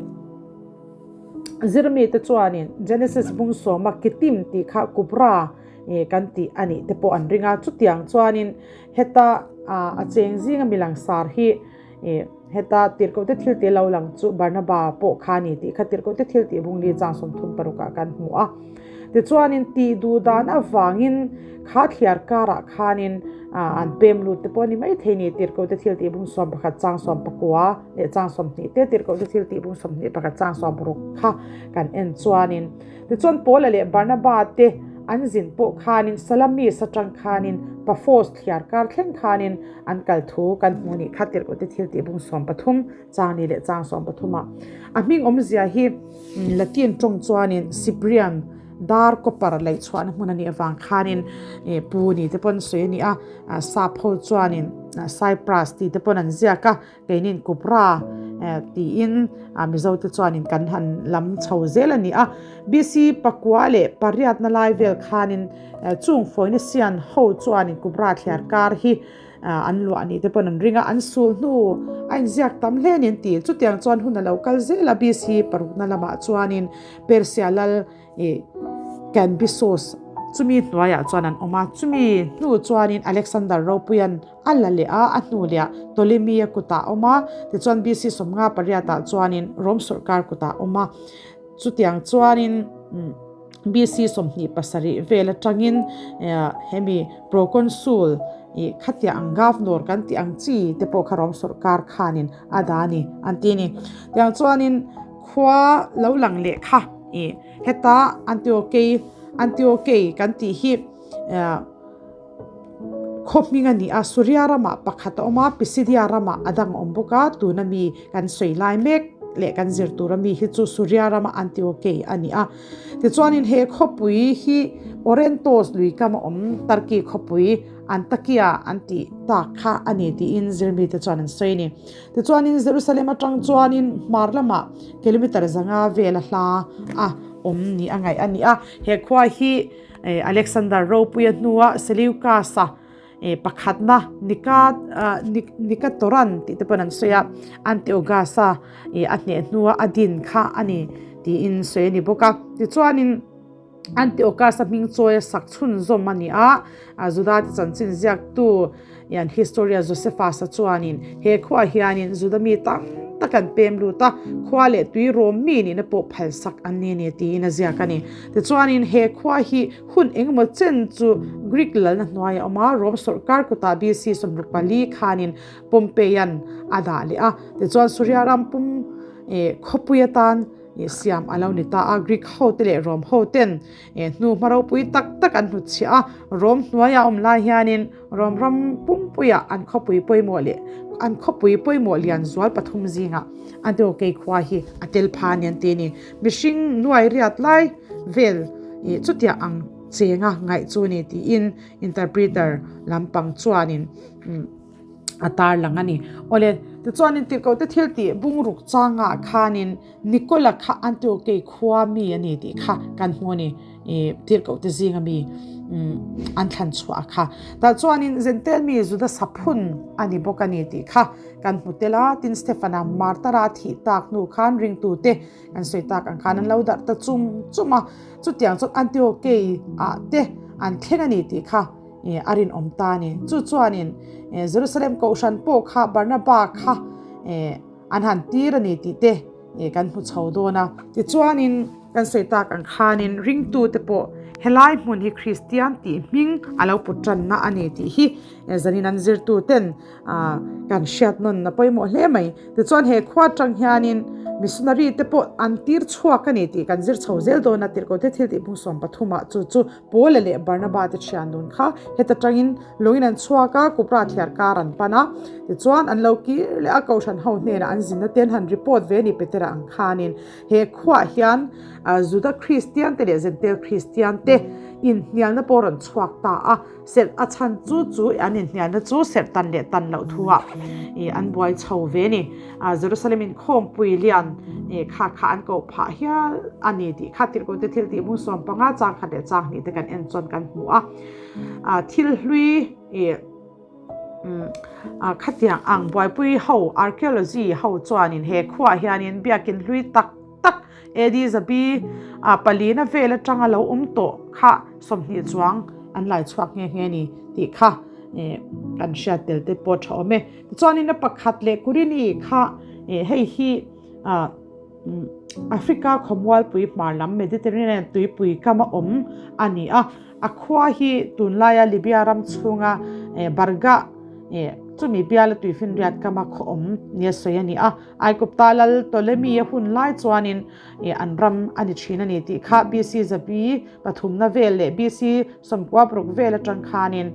zirmite chuanin Genesis bung sawma Kittim tih kha Kupra kan tih a nih te pawh an ring a. Chutiang chuanin heta a cheng zinga mi langsar hi heta tirhkohte thil tih lo lang chu Barnaba pawh kha a ni tih kha tirhkohte thil tih bung li chang 36 ah kan hmu a. Tichuanin tih duh dan avangin kha thliar karah khanin an pem lut te pawh a ni maithei ni. Tirhkohte thil tih bung 11 chang 19 leh chang 20 te tirhkohte thil tih bung 21 chang 60 kha kan en chuanin tichuan Paula leh Barnaba te an zin pawh khanin Salamis atang khanin Paphos thliar kar thleng khanin an kal thu kan hmu nih kha tirhkohte thil tih bung 13 chang ni leh chang 13 ah a hming awmzia hi Latin tawng chuanin Cyprian dar copper laih chhuahna hmun a nih avang khanin pu ni te pawn sawi a ni a, sap ho chuanin Cyprus tih te pawn an ziak a, keinin Kupra tiin Mizo te chuanin kan han lam chho zel a ni a. BC pakua leh pariatna lai vel khanin chung Phoenician ho chuanin Kupra thliar kar hi An luah nih te pawn an ring a, an sul hnu a inziak tam hle a ni an ti. Chutiang chuan hun a lo kal zel a, BC parukna lamah chuanin Persia lal ih Cambyses chumi hnuaiah chuan an awm a, chumi hnu chuanin Alexander Ropuian a la leh a, a hnu lehah Ptolemy-a kutah a awm a, tichuan BC 50 pariatah chuanin Rom sawrkar kutah a awm a. Chutiang chuanin. BC 27 vel atangin hemi proconsul ih khatiang ang governor kan tih ang chi te pawh kha rawng sawrkar khanin a dah a ni an ti a ni. Tiang chuanin khua lo lang leh kha ih heta Antiochei Antiochei kan tih hi Khaw hming a ni a, Suria ramah pakhat a awm a, Pisidia ramah a dang a awm bawk a, tuna mi kan sawi lai mek leh kan zir tura mi hi chu Suria rama Antiokei a ni a. Tichuanin he khawpui hi Orentos lui kama awm Turkey khawpui Antakya an tih tak kha a ni tiin zirmite chuan an sawi a ni. Tichuanin Jerusalem atang chuanin hmar lamah kilometre 500 vela hla a awm ni a ngaih a ni a. He khua hi Alexander ropuia hnua Seleucus-a Pakhatna, Nika Nikatoran tih te pawn an sawi a, Antiochus-a a hneh hnua a din kha a ni tiin sawi a ni bawk a. Tichuanin Antiochus-a hming chawi a sak chhunzawm a ni a, Juda te chanchin ziaktu an historian Josephus-a chuanin he khuaah hianin Juda mi tam tak an pem lut a, khua leh tui rawm mi nihna pawh phalsak an ni a ni tiin a ziak a ni. Tichuanin he khua hi Hun engemaw chen chu Greek lalna hnuai a awm a, Rome sawrkar kutah BC 64 khanin Pompeian a dah leh a. Tichuan Suria ram pum khawpui atan siam a lo ni ta a, Greek hote leh Rome hoten hnu hma ropui tak tak an hnutchhiah a. Rome hnuaia awm lai hianin Rome ram pumpuia an khawpui pawimawh leh an khawpui pawimawh lian zual pathum zingah Antiochei khua hi a tel pha a ni an ti a ni. Mihring nuai riat lai vel ih chutiang ang chenga ngaih chu ni tiin interpreter lampang chuanin a tarlang a ni. Awle, tichuanin tirhkohte thil tih bungruk changah khanin Nicola kha Antiochei khua mi a ni tih kha kan hmu a ni, ih tirhkohte zinga mi an thlan chhuah kha. Tah chuanin Zentel mi Juda saphun a ni bawk a ni tih kha kan hmu tel a, tin Stefana Martara thih tak hnu khan ringtute An sawi tak ang khan an lo darh ta chum chum a, chutiang chuan Antiochei ah te an thleng a ni tih kha a rinawm ta a ni. Chu chuanin Jerusalem kohhran pawh kha Barnaba kha an han tir a ni tih te kan hmu chho dawn a. Tichuanin kan sawi tak ang khanin ringtute pawh helai hmun hi Kristian tih hming a lo put tanna a ni tih hi zanin an zirtuten Kan hriat nawn a pawimawh hle mai. Tichuan he khua atang hianin missionary te pawh an tir chhuak a ni tih kan zir chho zel dawn a, Tirhkohte thil tih hmung 13 ah chu chu Paula leh Barnaba te thian dun kha heta tangin lungin an chhuak a, Kupra thliar kar an pan a, tichuan an lo kir leh a, Kohhran ho hnenah an zinna te an han report ve a ni Petera ang khanin he khuaah hian Juda Kristian te leh Jentail Kristian te inhnialna pawh a rawn chhuak ta a. Serh a chhan chu chu an inhnialna chu serh tan leh tan loh thuah ih an buai chho ve a ni. Jerusalem inkhawmpui lian ih kha kha an koh phah hial a ni tih kha tirhkohte thil tih hmung 15 chang khat leh chang hnih te kan en chuan kan hmu a. Thil hlui ih khatiang ang buaipui ho archaeology ho chuanin he khuaah hianin biakin hlui tak tak AD zabi a palina vel atanga lo awm tawh kha 20 chuang an lai chhuak nghe nghe ni tih kha kan hriat tel te pawh tha awm e. Tichuanin a pakhat leh Kurini kha hei hi Africa khawmualpui hmar lam Mediterranean tuipui kama awm a ni a. A khua hi tunlaia Libya ram chhunga Barga chumi biala tuifinriat kama khaw awm nia sawi a ni a. Aigupta lal Ptolemy a hun lai chuanin an ram a ni thin a ni tih kha BC zabi pathumna vel leh BC 96 vel atang khanin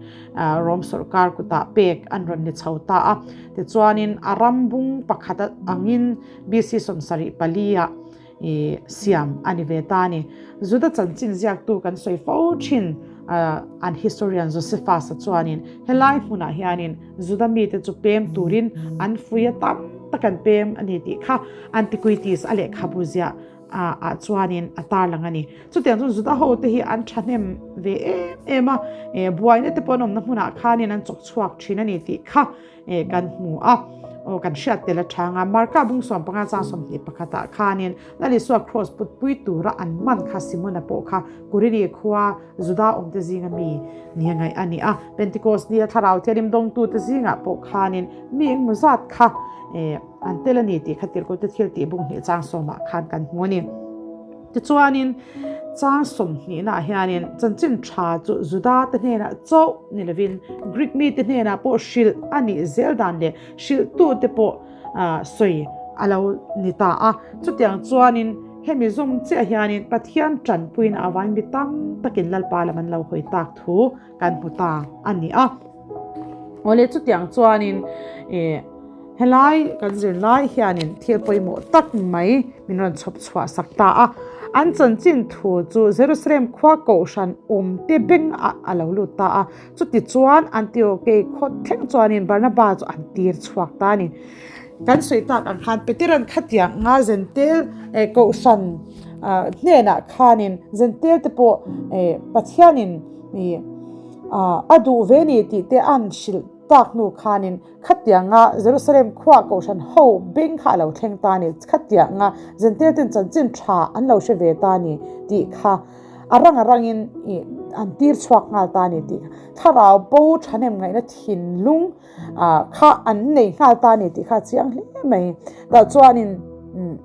Rome sawrkar kutah pek an rawn ni chho ta a. Tichuanin a ram bung pakhat angin BC 74 ah siam a ni ve ta a ni. Juda chanchin ziaktu kan sawi fo thin an historian Josephus-a chuanin helai hmunah hianin Juda mite chu pem turin an fui a tam tak an pem a ni tih kha Antiquities a lehkhabu ziah ah chuanin a tarlang a ni. Chutiang chuan Juda hote hi an thahnem ve em em a, buaina te pawh an awmna hmunah khanin an chawk chhuak thin a ni tih kha kan hmu a, aw kan hriat tel atang a, Marka bung 15 chang 21 ah khanin Lal Isua Kraws putpui tura an man kha Simona pawh kha Kurini khua Juda awmte zinga mi nia ngaih a ni a, Pentecost nia thlarau thianghlim dawngtute zingah pawh khanin mi engmaw zat kha an tel a ni tih kha Tirhkohte thil tih bung hnih chang sawmah khan kan hmu a ni. Tichuanin chang sawmhnihnaah hianin chanchin tha chu Judate hnenah chauh ni lovin Greek mite hnenah pawh hrilh a nih zel dan leh hrilhtute pawh sawi a lo ni ta a. Chutiang chuanin hemi zawm chiah hianin Pathian tanpuina avangin mi tam takin Lalpa lam an lo hawi tak thu kan hmu ta a ni a. Awle chutiang chuanin ih. Helai kan zir lai hianin thil pawimawh tak mai min rawn chhawp chhuah sak ta a. An chanchin thu chu Jerusalem khua kohhran awmte bengah a lo lut ta a. Chutichuan Antiokei khaw thleng chuanin Barnaba chu an tir chhuak ta a ni. Kan sawi tak ang khan Petera'n khatiang anga Zentel kohhran hnenah khanin Zentel te pawh Pathianin a duh ve ni tih te an hrilh tak hnu khanin Khatianga Jerusalem khua kohhran ho beng kha a lo thleng ta a ni, khatianga Zentelten chanchin tha an lo hre ve ta a ni tih kha a rang a rangin ih an tir chhuak nghal ta a ni tih kha thlarau bo thahnem ngaihna thinlung kha an nei nghal ta a ni tih kha a chiang hle mai. Tah chuanin umm.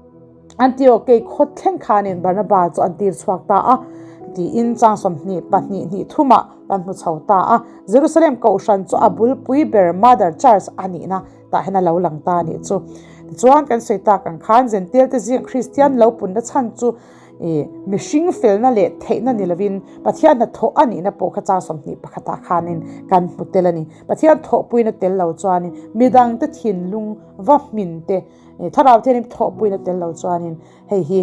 Antiokei khaw thleng khanin Barnaba chu an tir chhuak ta a, tiin chang 22 hnih thumah kan hmu chho ta a. Jerusalem kohhran chu a bulpui ber Mother Church a nihna tah hian a lo lang ta a nih chu. Tichuan kan sawi tak ang khan Jentail te zing Kristian lo punna chhan chu ih mihring felna leh theihna ni lovin Pathian hnathawh a nihna pawh kha chang 21 ah khanin kan hmu tel a ni. Pathian thawhpuina tel lo chuanin midangte thinlung va hmin te, Thlarau thianin thawhpuina tel lo chuanin hei hi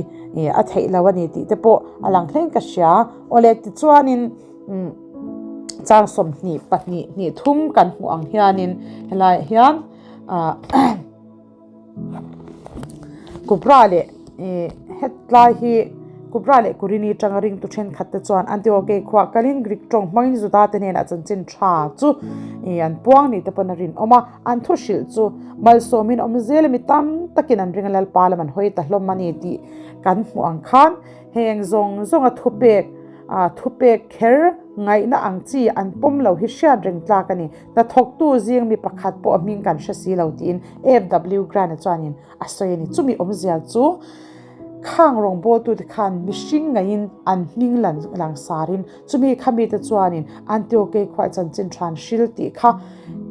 a theih lo a ni tih te pawh a lang hlein ka hria. Awle tichuanin chang 22 hnih thum kan hmuh ang hianin helaiah hian Kubra leh hetlai hi Kubra leh Kurini tanga ringtu thenkhat te chuan Antioke khuah kalin Greek tawng hmangin Juda te hnenah chanchin tha chu an puang ni te pawn a rinawm a. An thu hrilh chu malsawmin awm zel a mi tam takin an ring a Lalpa lam an hawi ta hlawm a ni tih kan hmuh ang khan heng zawng zawnga thupek thupek kher ngaihna ang chi an pawm lo hi hriat reng tlak a ni. Hnathawktu zing mi pakhat pawh a hming kan hre si lo tiin FW Grant-a chuanin a sawi a ni. Chumi awmzia chu khang rawngbawltute khan mihring ngaiin an hming langsarin Chumi khami te chuanin Antiokei khuai chanchin than hril tih kha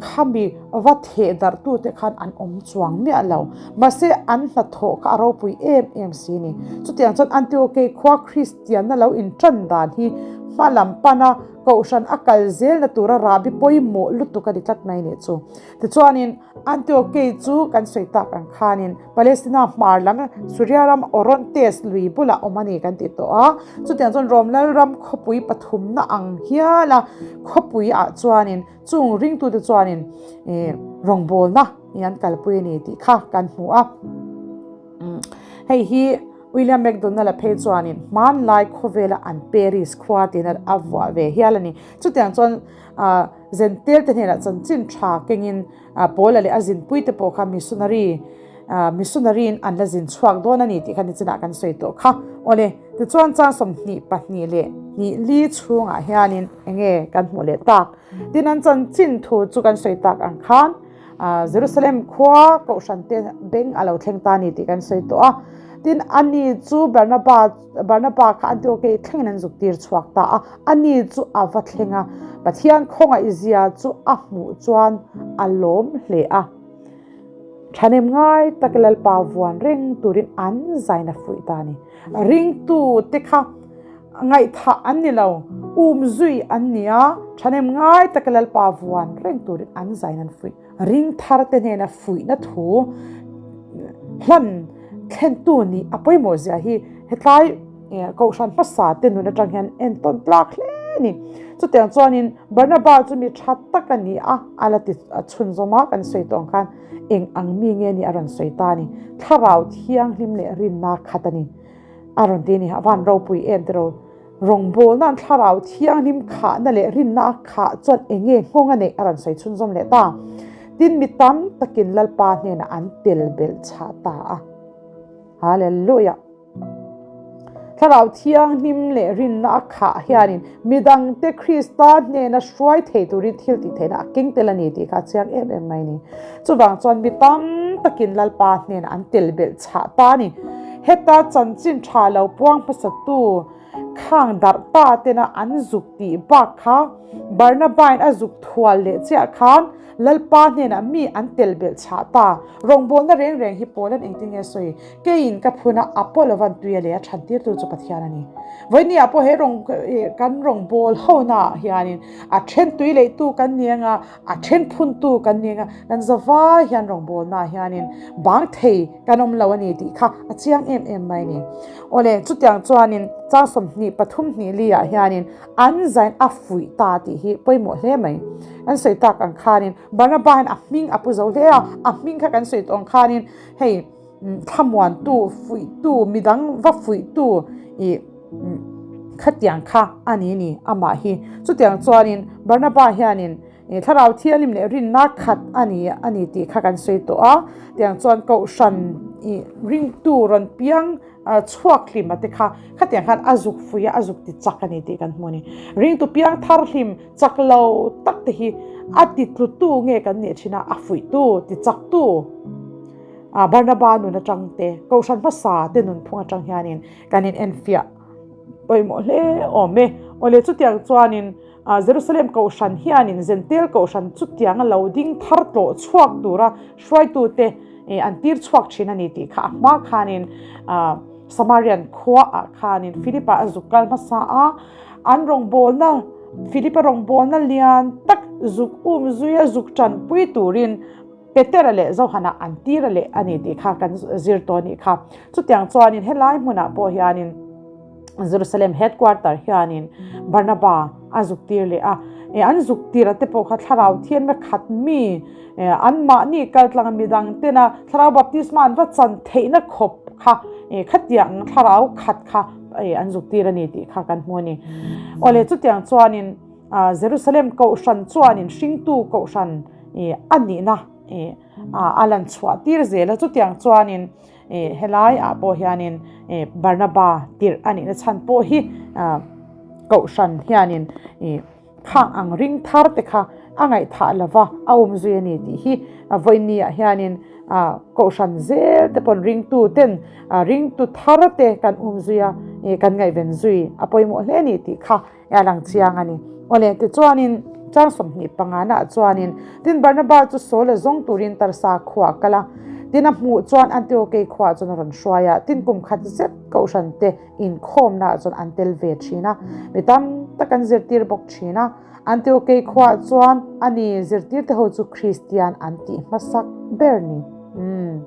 khami va theh darh tu te khan an awm chuang miah lo. Mahse an hnathawh kha a ropui em em si ni. Chutiang chuan Antiokei khua Kristianna lo intan dan hi hma lam pana Kohhran a kal zelna tura rahbi pawimawh lutuk a ni tlat mai nih chu. Tichuanin Antiokei chu kan sawi tak ang khanin Palestina hmar lam Suria ram Orontes lui bulah awm a ni kan ti tawh a. Chutiang chuan Rom Lalram khawpui pathumna ang hiala khawpui ah chuanin chung ringtute chuanin rawngbawlna an kalpui a ni tih kha kan hmu a. Hei hi William MacDonald-a phei chuanin hmanlai khawvela an Paris khua tiin a vuah ve hial a ni. Chutiang chuan Zentel te hnenah chanchin tha kengin Paula leh a zinpui te pawh kha missionary missionary in an la zin chhuak dawn a ni tih kha nichinah kan sawi tawh kha. Awle, tichuan chang 22 leh hnih li chhungah hianin enge kan hmuh leh tak? Tin an chanchin thu chu kan sawi tak ang khan Jerusalem khua kohhran te beng a lo thleng ta a ni tih kan sawi tawh a. Tin ani chu Barnaba Barnaba kha Antiochei thlengin an zuk tir chhuak ta a. Ani chu a va thleng a, Pathian khawngaihzia chu a hmuh chuan a lawm hle a. Thahnem ngai tak Lalpa vuan reng turin an zaina fuih ta a ni. Ringtute kha ngaihthah an ni lo, um zui an ni a, thahnem ngai tak Lalpa vuan reng turin an zaina an fuih. Ring thar te hnena fuihna thu hlan thlentu nih a pawimawh zia hi hetlai Kohhran hmasa te nun atang hian entawn tlak hle a ni. Chutiang chuanin Barnaba chu mi tha tak a ni a, a la ti chhunzawm a, kan sawi tawh ang khan eng ang mi nge ni a rawn sawi ta a ni. Thlarau thianghlim leh rinna khat a ni a rawn ti a ni. A van ropui em tiraw? Rawngbawlna an thlarau thianghlim khahna leh rinna a khah chuan eng nge nghawng a neih a rawn sawi chhunzawm leh ta. Tin mi tam takin Lalpa hnenah an tel belh chhah ta a. Hallelujah! Thlarau thianghlim leh rinna a khah hianin midangte Krista hnena hruai thei turin thil tih theihna a keng tel a ni tih kha a chiang em em mai a ni. Chuvang chuan mi tam takin Lalpa hnenah an tel belh chhah ta a ni. Heta chanchin tha lo puang hmasatu. Khang darh ta tena an zuk tih bak kha Barnabain a zuk thual leh chiah khan Lalpa hnenah mi an tel belh chhah ta. Rawngbawlna reng reng hi Paula'n engtin nge sawi? Keiin ka phun a, Apollo-va'n tui a lei a chhantirtu chu Pathian a ni. Vawinia pawh he rawng kan rawngbâwl honaah hianin a then tui leihtu kan ni anga, a then phuntu kan ni anga, kan zavai hian rawngbâwlnaah hianin bâng thei kan awm lo a ni tih kha a chiang em em mai a ni. Awle, chutiang chuanin chang 23 hnih liah hianin an zain a fuih ta tih hi pawimawh hle mai. Kan sawi tak ang khanin Barnaba hian a hming a pu zo hle a, a hming kha kan sawi tawh ang khanin hei thlamuantu, fuihtu, midang va fuihtu ih khatiang kha a ni ni amah hi. Chutiang chuanin Barnaba hianin Thlarau Thianghlim leh rinna khat a ni a ni tih kha kan sawi tawh a, tiang chuan Kohhran ih ringtu rawn piang chhuak hlim a te kha khatiang khan a zuk fuih a, a zuk ti chak a ni tih kan hmu a ni. Ringtu piang thar hlim chak lo tak te hi a ti tlutu nge kan nih thin a, a fuihtu, ti chaktu Barnaba nun atang te, Kohhran hmasa te nunphung atang hianin kan in enfiah pawimawh hle awm e. Awle chutiang chuanin Jerusalem Kohhran hianin Zentel Kohhran chutianga lo ding thar tlawh chhuak tura hruaitute an tir chhuak thin a ni tih kha a hma khanin Samarian khuaah khanin Philipa a zuk kal hmasa a, an rawngbawlna Philipa rawngbawlna lian tak zuk um zuia zuk tanpui turin Petera leh Johana an tir a leh a ni tih kha kan zir tawh a nih kha. Chutiang chuanin helai hmunah pawh hianin Jerusalem headquarter hianin Barnaba a zuk tir leh a. E, an zuk tir a te pawh kha thlarau thian me khat mi e, an mahni kal tlang midang tena thlarau baptisma an va chan theihna khawp kha e, khatiang thlarau khat kha e, an zuk tir a ni tih kha kan hmu a ni. Awle chutiang chuanin Jerusalem kohhran chuanin hringtu kohhran a nihna a lan chhuah tir zel a, chutiang chuanin helai ah pawh hianin Barnaba tirh a nihna chhan pawh hi kohhran hianin khang ang ring thar te kha a ngaihthah lova a awm zui a ni tih hi vawiin ah hianin kohhran zel te pawn ringtu ten ringtu thar te kan awm zui a, kan ngaihven zui a pawimawh hle a ni tih kha. A lang chiang a ni. Awle, tichuanin chang 20 pangana chuanin tin Barnaba chu Saul a zawng turin Tarsa khua a kal a. Tin a hmuh chuan Antiokei khua chuan a rawn hruai a, tin kum khat zet Kohhran te inkhawmnaah chuan an tel ve thin a, mi tam tak an zirtir bawk thin a. Antiokei khua chuan a ni zirtirte ho chu Kristian an tih hmasak ber ni. Umm.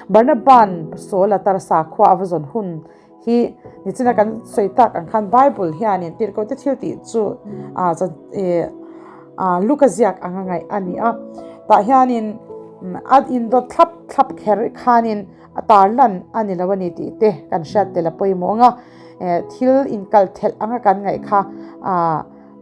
Barnaba'n Saul a Tarsa khua a va zawn hun Hi nichina kan sawi tak ang khan Bible hianin tirhkohte thil tih chu Luka ziak anga ngaih a ni a. Tah hianin a indawt thlap thlap kher khanin a tarlan a ni lo a ni tih te kan hriat tel a pawimawh ang a. Thil inkal thelh anga kan ngaih kha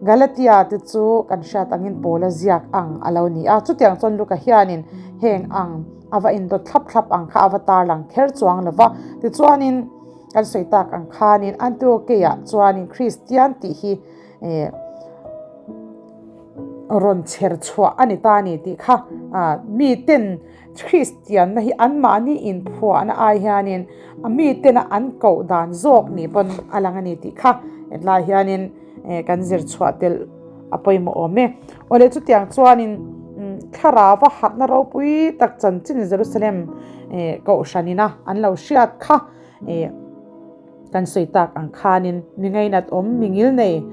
Galatia te chu kan hriat angin Paula ziak ang a lo ni a. Chutiang chuan Luka hianin heng ang a va indawt thlap thlap ang kha a va tarlang kher chuang lo va. Tichuanin kan sawi tak ang khanin Antiokeia chuanin Kristian tih hi rawn chher chhuah a ni ta a ni tih kha miten Kristianna hi anmahni inphuahna ai hianin a mitena an koh dan zawk ni pawn a lang a ni tih kha hetlai hianin kan zir chhuah tel a pawimawh awm e. Awle chutiang chuanin thlarau a harhna ropui tak chanchin Jerusalem kohhranina an lo hriat kha Kan sawi tak ang khanin mi ngainat awm, mi ngil nei,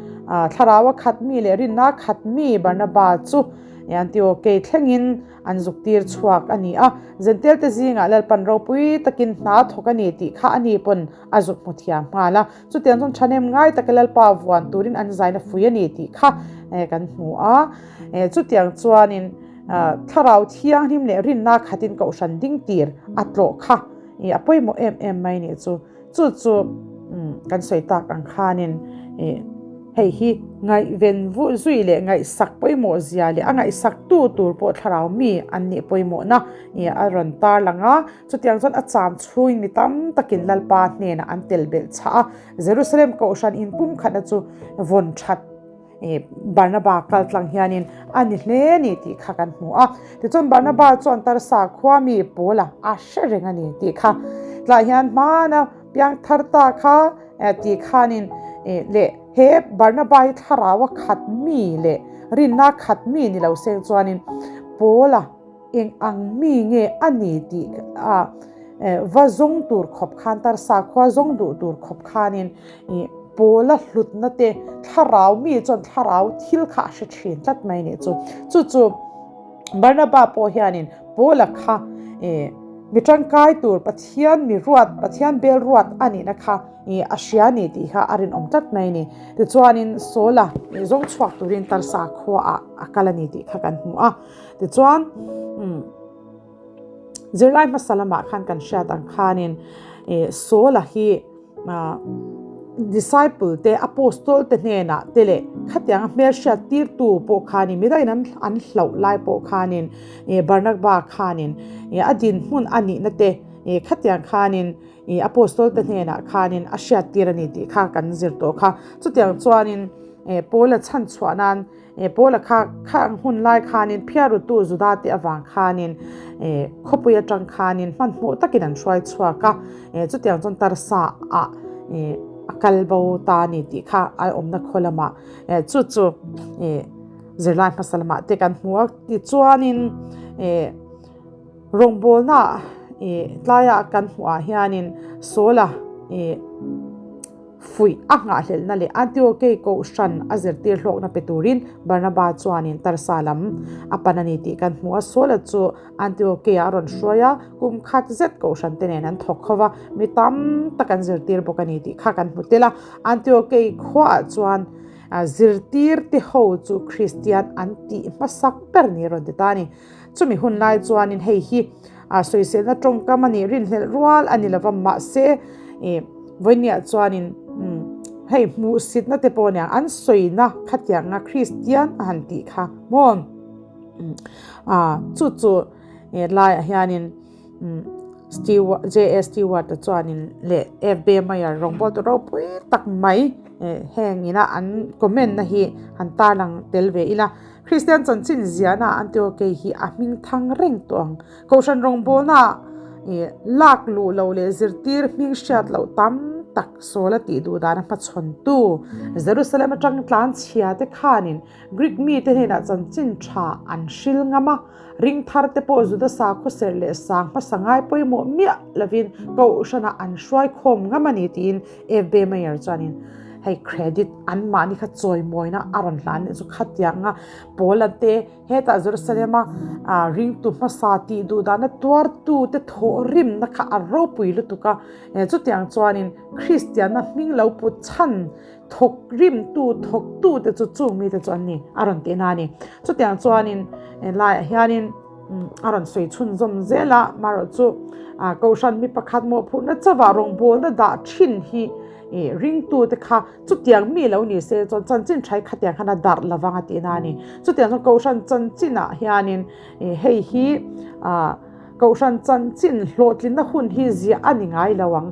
thlarau a khat mi leh rinna a khat mi Barnaba chu Antiokei thlengin an zuk tir chhuak a ni a. Zentel te zingah Lalpan ropui takin hna thawk a ni tih kha a ni pawn a zuk hmu thiam nghal a. Chutiang chuan thahnem ngai taka Lalpa vuan turin an zaina fui a ni tih kha kan hmu a. Chutiang chuanin thlarau thianghlim leh rinna khatin kohhran ding tir a tlawh kha a pawimawh em em mai nih chu. Chu chu kan sawi tak ang khanin hei hi ngaihven vuh zui leh ngaihsak pawimawh zia leh a ngaihsaktu tur pawh thlarau mi an nih pawimawhna a rawn tar lang a. Chutiang chuan a cham chhungin mi tam takin Lalpa hnenah an tel belh chhah a, Jerusalem kohhran inpumkhatna chu vawn that Barnaba kal tlang hianin a ni hle ni tih kha kan hmu a. Tichuan Barnaba chuan Tarsa khua mi Paula a hre reng a ni tih kha tlai hian hmana piang thar ta kha Ti khanin leh he Barnaba hi thlarau a khat mi leh rinna a khat mi ni lo seng chuanin Paula eng ang mi nge a ni tih a va zawng tur khawp khan tarsa khua zawng duh tur khawp khanin Paula hlutna te thlarau mi chuan thlarau thil kha a hre thin tlat mai nih chu. Chu chu Barnaba pawh hianin Paula kha mi tangkai tur Pathian mi ruat, Pathian bel ruat a nihna kha a hria ni tih kha a rinawm tlat mai a ni. Tichuanin Saula zawng chhuak turin Tarsa khuaah a kal a ni tih kha kan hmu a. Tichuan zirlai hmasa lamah khan kan hriat ang khanin Saula hi Disciple te, Apostol te hnenah te leh khatianga hmelhriat tirtu pawh khanin midangin an an hlauh lai pawh khanin Barnaba khanin a dinhmun a nihna te khatiang khanin Apostol te hnenah khanin a hriat tir a ni tih kha kan zir tawh kha. Chutiang chuanin Paula chhanchhuah nan Paula kha khang hun lai khanin phiarutu Juda te avang khanin khawpui atang khanin hmanhmawh takin an hruai chhuak a, chutiang chuan Tarsa ah a kal bo ta a ni tih kha a awmna khaw lamah chu chu zirlai hmasa lamah te kan hmu a. Tichuanin rawngbawlna tlaiah kan hmuh ah hianin Saula Fuih a nghahhlelhna leh Antiokei kohhran a zirtir hlawkna pe turin Barnaba chuanin Tarsa lam a pan a ni tih kan hmu a. Saula chu Antiokeiah a rawn hruai a, kum khat zet kohhran te nen an thawk ho va, mi tam tak an zirtir bawk a ni tih kha kan hmu tel a. Antiokei khuaah chuan zirtir te ho chu Kristian an tih hmasak ber ni a rawn ti ta a ni. Chumi hun lai chuanin hei hi sawiselna tawngkam a nih rinhlelh rual a ni lova, mahse vawinia chuanin hei hmuhsitna te pawh nia an sawina khatianga Kristian a han tih kha maw chu chu laiah hianin J.A. Stewart-a chuanin leh F.B. Meyer rawngbawltu ropui tak mai heng ina an comment-na hi han tarlang tel ve ila. Kristian chanchin ziahna Antiokei hi a hming thang reng tawh ang. Kohhran rawngbawlna lak luh loh leh zirtir hming hriat loh tam tak Saula tih duh dan a hmachhawntu Jerusalem atang tlan chhia te khanin Greek mite hnenah chanchin tha an hril ngam a, ring thar te pawh Juda sakhaw serh leh sang hmasa ngai pawimawh miah lovin Kohhranah an hruai khawm ngam a ni tiin FB Meyer chuanin hei credit anmahni kha chawimawina a rawn hlan leh chu khatianga Paula te hetah Jerusalem-a ringtu hmasa tih duh dana tuartu te thawhrimna kha a ropui lutuk a, chutiang chuanin Kristianna hming lo put chhan thawk rimtu thawktu te chu chung mite chu an ni a rawn tihna a ni. Chutiang chuanin helaiah hianin a rawn sawi chhunzawm zel a, marawh chu Kohhran mi pakhat mawhphurhna chauhah rawngbawlna dah thin hi ringtute kha chutiang mi lo ni se chuan chanchin tha hi khatiang khan a darh lo vang a tihna a ni. Chutiang chuan Kohhran chanchinah hianin hei hi Kohhran chanchin hlawhtlinna hun hi ziah a ni ngai lo ang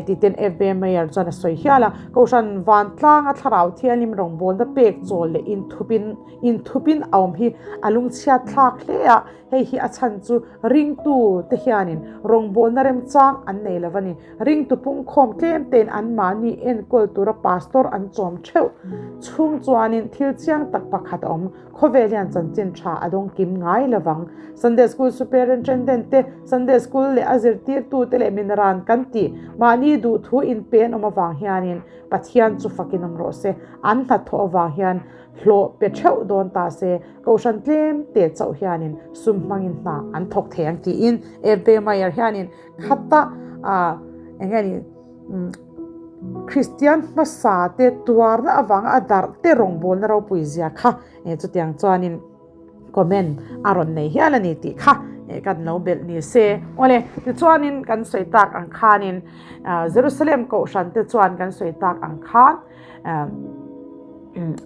tih ten FB Mayor chuan a sawi hial a. Kohhran vantlanga thlarau thianghlim rawngbawlna pek chawl leh inthupin Inthupin a awm hi a lungchhiat thlak hle a, hei hi a chhan chu ringtu te hianin rawngbawlna remchang an nei lo a ni. Ringtu pungkhawm tlem tein anmahni enkawl tura pastor an chawm theuh chhung chuanin thil chiang tak pakhat a awm, khawvel hian chanchin tha a dawng kim ngai lo vang. Sunday School Superintendent te, Sunday School leh a zirtirtute leh minaran kan tih mahni duhthu inpe an awm avang hianin Pathian chu fakin awm rawh se, an hnathawh avang hian Hlawh pe theuh dawn ta se, Kohhran tlem te chauh hianin sum hmangin hna an thawk thei ang tiin FB Meyer hianin khata eng nge ni Kristian hmasa te tuarna avanga a darh te rawngbawlna ropui zia kha chutiang chuanin comment a rawn nei hial a ni tih kha kan lo belh ni se. Awle, tichuanin kan sawi tak ang khanin Jerusalem Kohhran te chuan kan sawi tak ang khan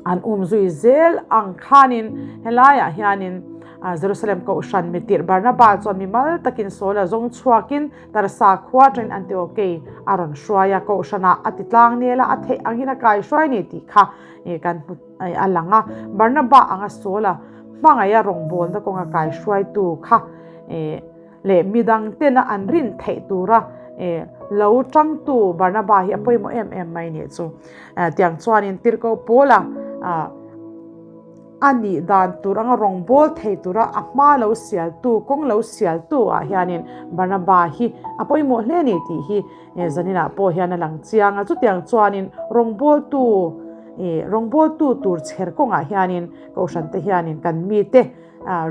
An um zui zel ang khanin helaiah hianin Jerusalem kohhran mitirh Barnaba chuan mimal takin Saula zawng chhuakin Tarsa khua atangin Antiokei a rawn hruai a, kohhranah a ti tlang nel a, a theih angin a kai hruai ni tih kha kan hmu a lang a. Barnaba anga Saula hmangaiha rawngbawlna kawnga kai hruaitu kha leh midang tena an rin theih tura. lo tangtu Barnaba hi a pawimawh em em mai nih chu. Tiang chuanin Tirhkoh Paula a nih dan tur anga rawngbâwl thei tura a hma lo sialtu, kawng lo sialtu ah hianin Barnaba hi a pawimawh hle a ni tih hi zaninah pawh hian a lang chiang a. Chutiang chuanin rawngbâwltu, rawngbâwltu tur chher kawngah hianin Kohhrante hianin kan mite,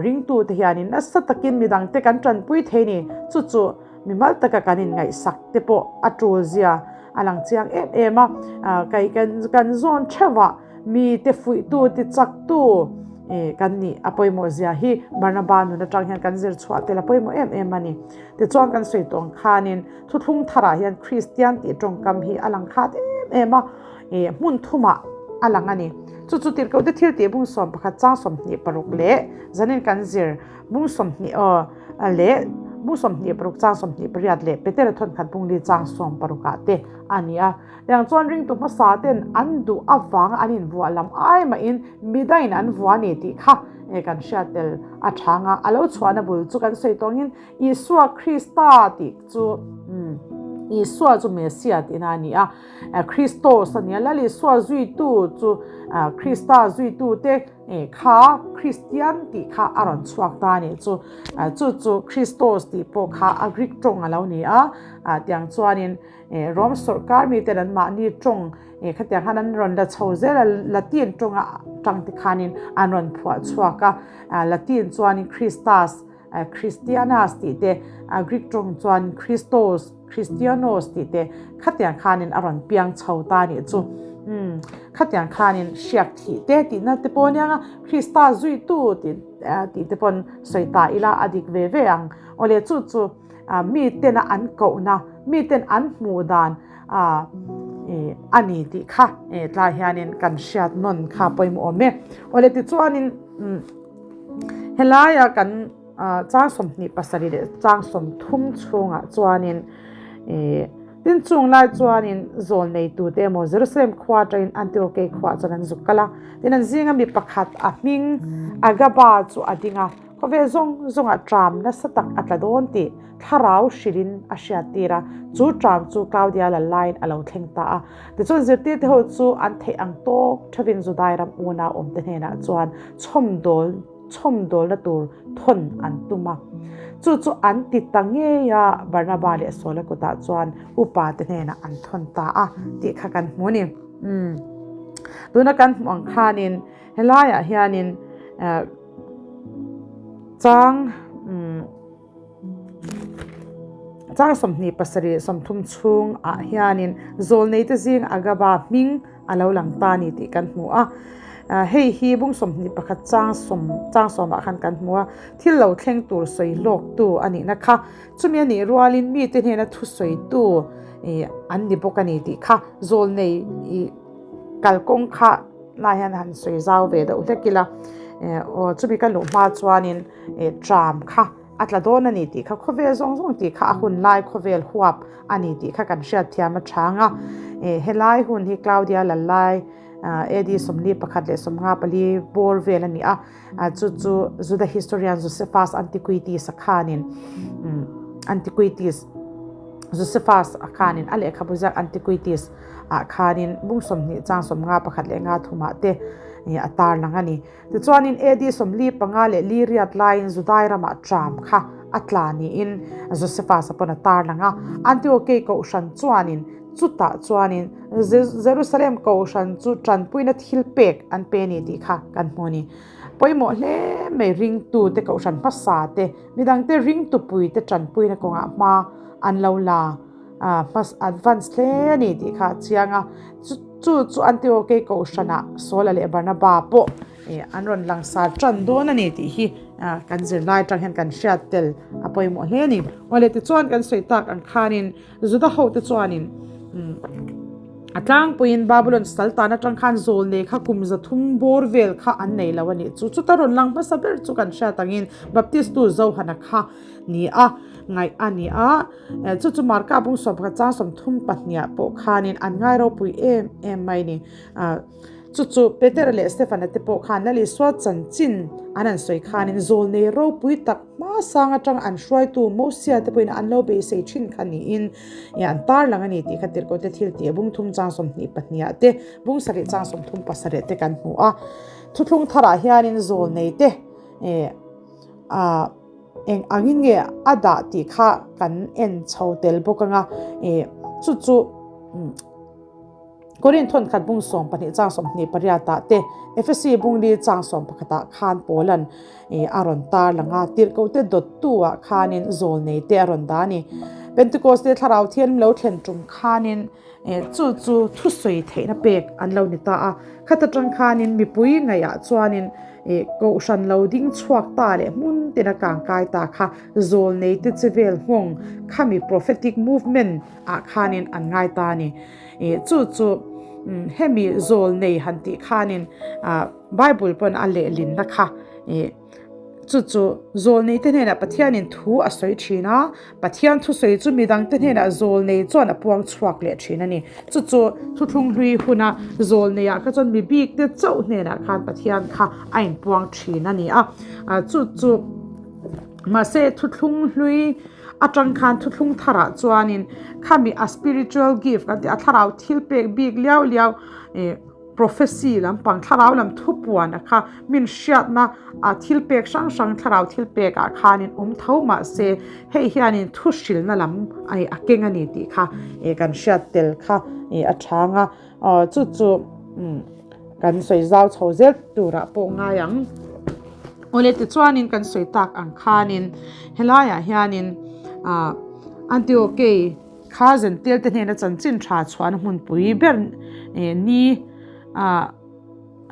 ringtute hianin nasa takin midangte kan tanpui thei ni. Chu chu mimal taka kan inngaihsak te pawh a tul zia a lang chiang em em a. Kai kan zawn theuh a, mite fuihtu, tichaktu kan nih a pawimawh zia hi Barnaba nun atang hian kan zir chhuah tel a pawimawh em em a ni. Tichuan kan sawi tawh ang khanin thuthlung tharah hian Kristian tih tawngkam hi a lang khat em em a. Hmun thumah a lang a ni. Chu chu tirhkohte thil tih bung 11 chang 26 leh zanin kan zir bung 20 aw leh bung 26 chang 28 leh Petera thawnkhat bung li chang 16 ah te a ni a. Tiang chuan ringtu hmasa ten an duh avanga an invuah lam ai mahin midain an vuah a ni tih kha kan hriat tel a chang a. A lo chhuahna bul chu kan sawi tawngin Isua Krista tih chu Isua chu Messiah tihna a ni a. Christos a nia, Lal Isua zuitu chu Krista zuitute kha Kristian tih kha a rawn chhuak ta a nih chu. Chu chu Christos tih pawh kha a Greek tawng a lo ni a, tiang chuanin Rome sawrkar miten an mahni tawng khatiang khan an rawn la chho zel a, Latin tawnga tang te khanin an rawn phuah chhuak a, Latin chuanin Christus, Christianas tih te, Greek tawng chuan Christos, Christianos tih te khatiang khanin a rawn piang chho ta nih chu. Umm, khatiang khanin hriak thih te tihna te pawh aniang a, Krista zuitu tih tih te pawn sawi ta ila a dik ve ve ang. Awle chu chu mi tena an kohna, mi ten an hmuh dan a ni tih kha tlai hianin kan hriat nawn kha pawimawh awm e. Awle tichuanin helaia kan. Chang 27 leh chang 30 chhungah chuanin tin chung lai chuanin zawl neitute emaw Jerusalem khua atangin Antiokei khuaah chuan an zuk kal a. Tin an zinga mi pakhat a hming Agaba chu a ding a, khawvel zawng zawngah ṭam nasa tak a tla dawn tih thlarau hrilhin a hriattir a. Chu ṭam chu Claudia lal laiin a lo thleng ta a. Tichuan zirtirte ho chu an theih ang tawk ṭhavin Judai ram unau awmte hnenah chuan chhawmdawl chhawmdawlna tur thawn an tum a. Chu chu an ti ta ngei a, Barnaba leh Saula kutah chuan upa te hnenah an thawn ta a tih kha kan hmu a ni. Umm. Tuna kan hmuh ang khanin helaiah hianin chang umm Chang 27 30 chhungah hianin zawlneite zing Agaba hming a lo lang ta a ni tih kan hmu a. Hei hi bung 21 chang sawm chang sawmah khan kan hmu a, thil lo thleng tur sawi lawktu a nihna kha. Chumi a nih rualin mite hnena thusawitu an ni bawk a ni tih kha zawlnei kalkawng kha lai hian han sawi zau ve deuh hlek ila. Aw chumi ka luh hma chuanin tram kha a tla dawn a ni tih kha khawvel zawng zawng tih kha a hun lai khawvel huap a ni tih kha kan hriat thiam a chang a. Helai hun hi Claudia Lallai AD 41 leh 54 bawr vel a ni a, chu chu Juda historian Josephus Antiquities a khanin Antiquities Josephus a khanin a lehkhabu ziak Antiquities ah khanin bung 20 chang 51 leh nga thumah te a tarlang a ni. Tichuanin AD 45 leh li riat laiin Judai ramah ṭam kha a tla niin Josephus-a pawn a tarlang a. Antiokei kohhran chuanin chutah chuanin Jerusalem kohhran chu ṭanpuina thil pek an pe a ni tih kha kan hmu a ni. Pawimawh hle mai ringtute kohhran hmasa te, midangte ringtupuite ṭanpuina kawngah hma an lo la. Hmas advance hle a ni tih kha a chiang a, chu chu Antiokei kohhranah Saula leh Barnaba pawh an rawn langsar tan dawn a ni tih hi kan zirlai atang hian kan hriat tel a pawimawh hle a ni. Awle tichuan kan sawi tak ang khanin Juda hote chuanin a tlangpuiin Babylon saltan atang khan zawlnei kha kum 300 bawr vel kha an nei lo a nih chu. Chuta rawn lang hmasa ber chu kan hriat angin Baptistu Johana kha ni a ngaih a ni a. Chu chu Marka bung 11 chang 32 pawh khanin an ngai ropui em em mai ni. Chu chu Petera leh Stefana te pawh khan Lal Isua chanchin an han sawi khanin zawlnei ropui tak hmasang atanga an hruaitu Mosia te pawhin an lo beisei thin kha niin an tarlang a ni tih kha Tirhkohte thil tih a bung thum chang 22 ah te, bung sarih chang 37 te kan hmu a. Thuthlung tharah hianin zawlnei te ah. Eng angin nge a dah tih kha kan en chho tel bawk anga chu chu Korin thawnkhat bung 12 chang 28 ah te Efesi bung li chang 11 ah khan Paulan a rawn tar lang a, tirhkohte dawttu ah khanin zawlnei te a rawn dah a ni. Pentecost-te thlarau thianghlim lo thlen tum khanin Chu chu thusawi theihna pek an lo ni ta a, khat atang khanin mipui ngaihah chuanin kohhran lo ding chhuak ta leh hmun tina kangkai ta kha zawlneite che vel nghawng khami prophetic movement ah khanin an ngai ta a ni. Chu chu hemi zawlnei han tih khanin Bible pawn a lehlinna kha Chu chu zawlneite hnenah Pathianin thu a sawi thin a, Pathian thusawi chu midangte hnenah zawlnei chuan a puang chhuak leh thin a ni. Chu chu thuthlung hlui huna zawlneiah kha chuan mi bikte chauh hnenah khan Pathian kha a inpuang thin a ni a. Chu chu mahse thuthlung hlui atang khan thuthlung tharah chuanin khami a spiritual gift kan tih a thlarau thil pek bik liau liau ih Prophecy lampang thlarau lam thupuan a kha min hriatna a thil pek hrang hrang thlarau thil pek ah khanin awm tho mah se hei hianin thu hrilna lam a keng a ni tih kha kan hriat tel kha a chhang a, chu chu kan sawi zau chho zel turah pawh ngai ang. Awle tichuanin kan sawi tak ang khanin helaiah hianin Antiochei Kha Zentel te hnena chanchin tha chhuahna hmunpui ber ni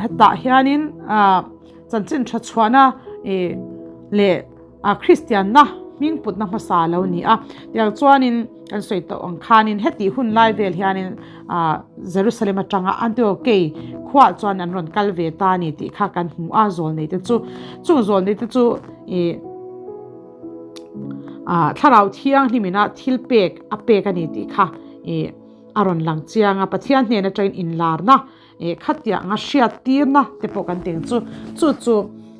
hetah hianin chanchin tha chhuahna leh Kristianna hming putna hmasa lo ni a. Tiang chuanin kan sawi tawh ang khanin hetih hun lai vel hianin Jerusalem atanga Antiochei khuaah chuan an rawn kal ve ta a ni tih kha kan hmu a, zawlnei te chu. Chung zawlnei te chu ih. Ah thlarau thianghlim ina thil pek a pek a ni tih kha ih a rawn lang chiang a, Pathian hnen atangin inlarna ih khatiang anga hriat tirna te pawh kan tih ang chu, chu chu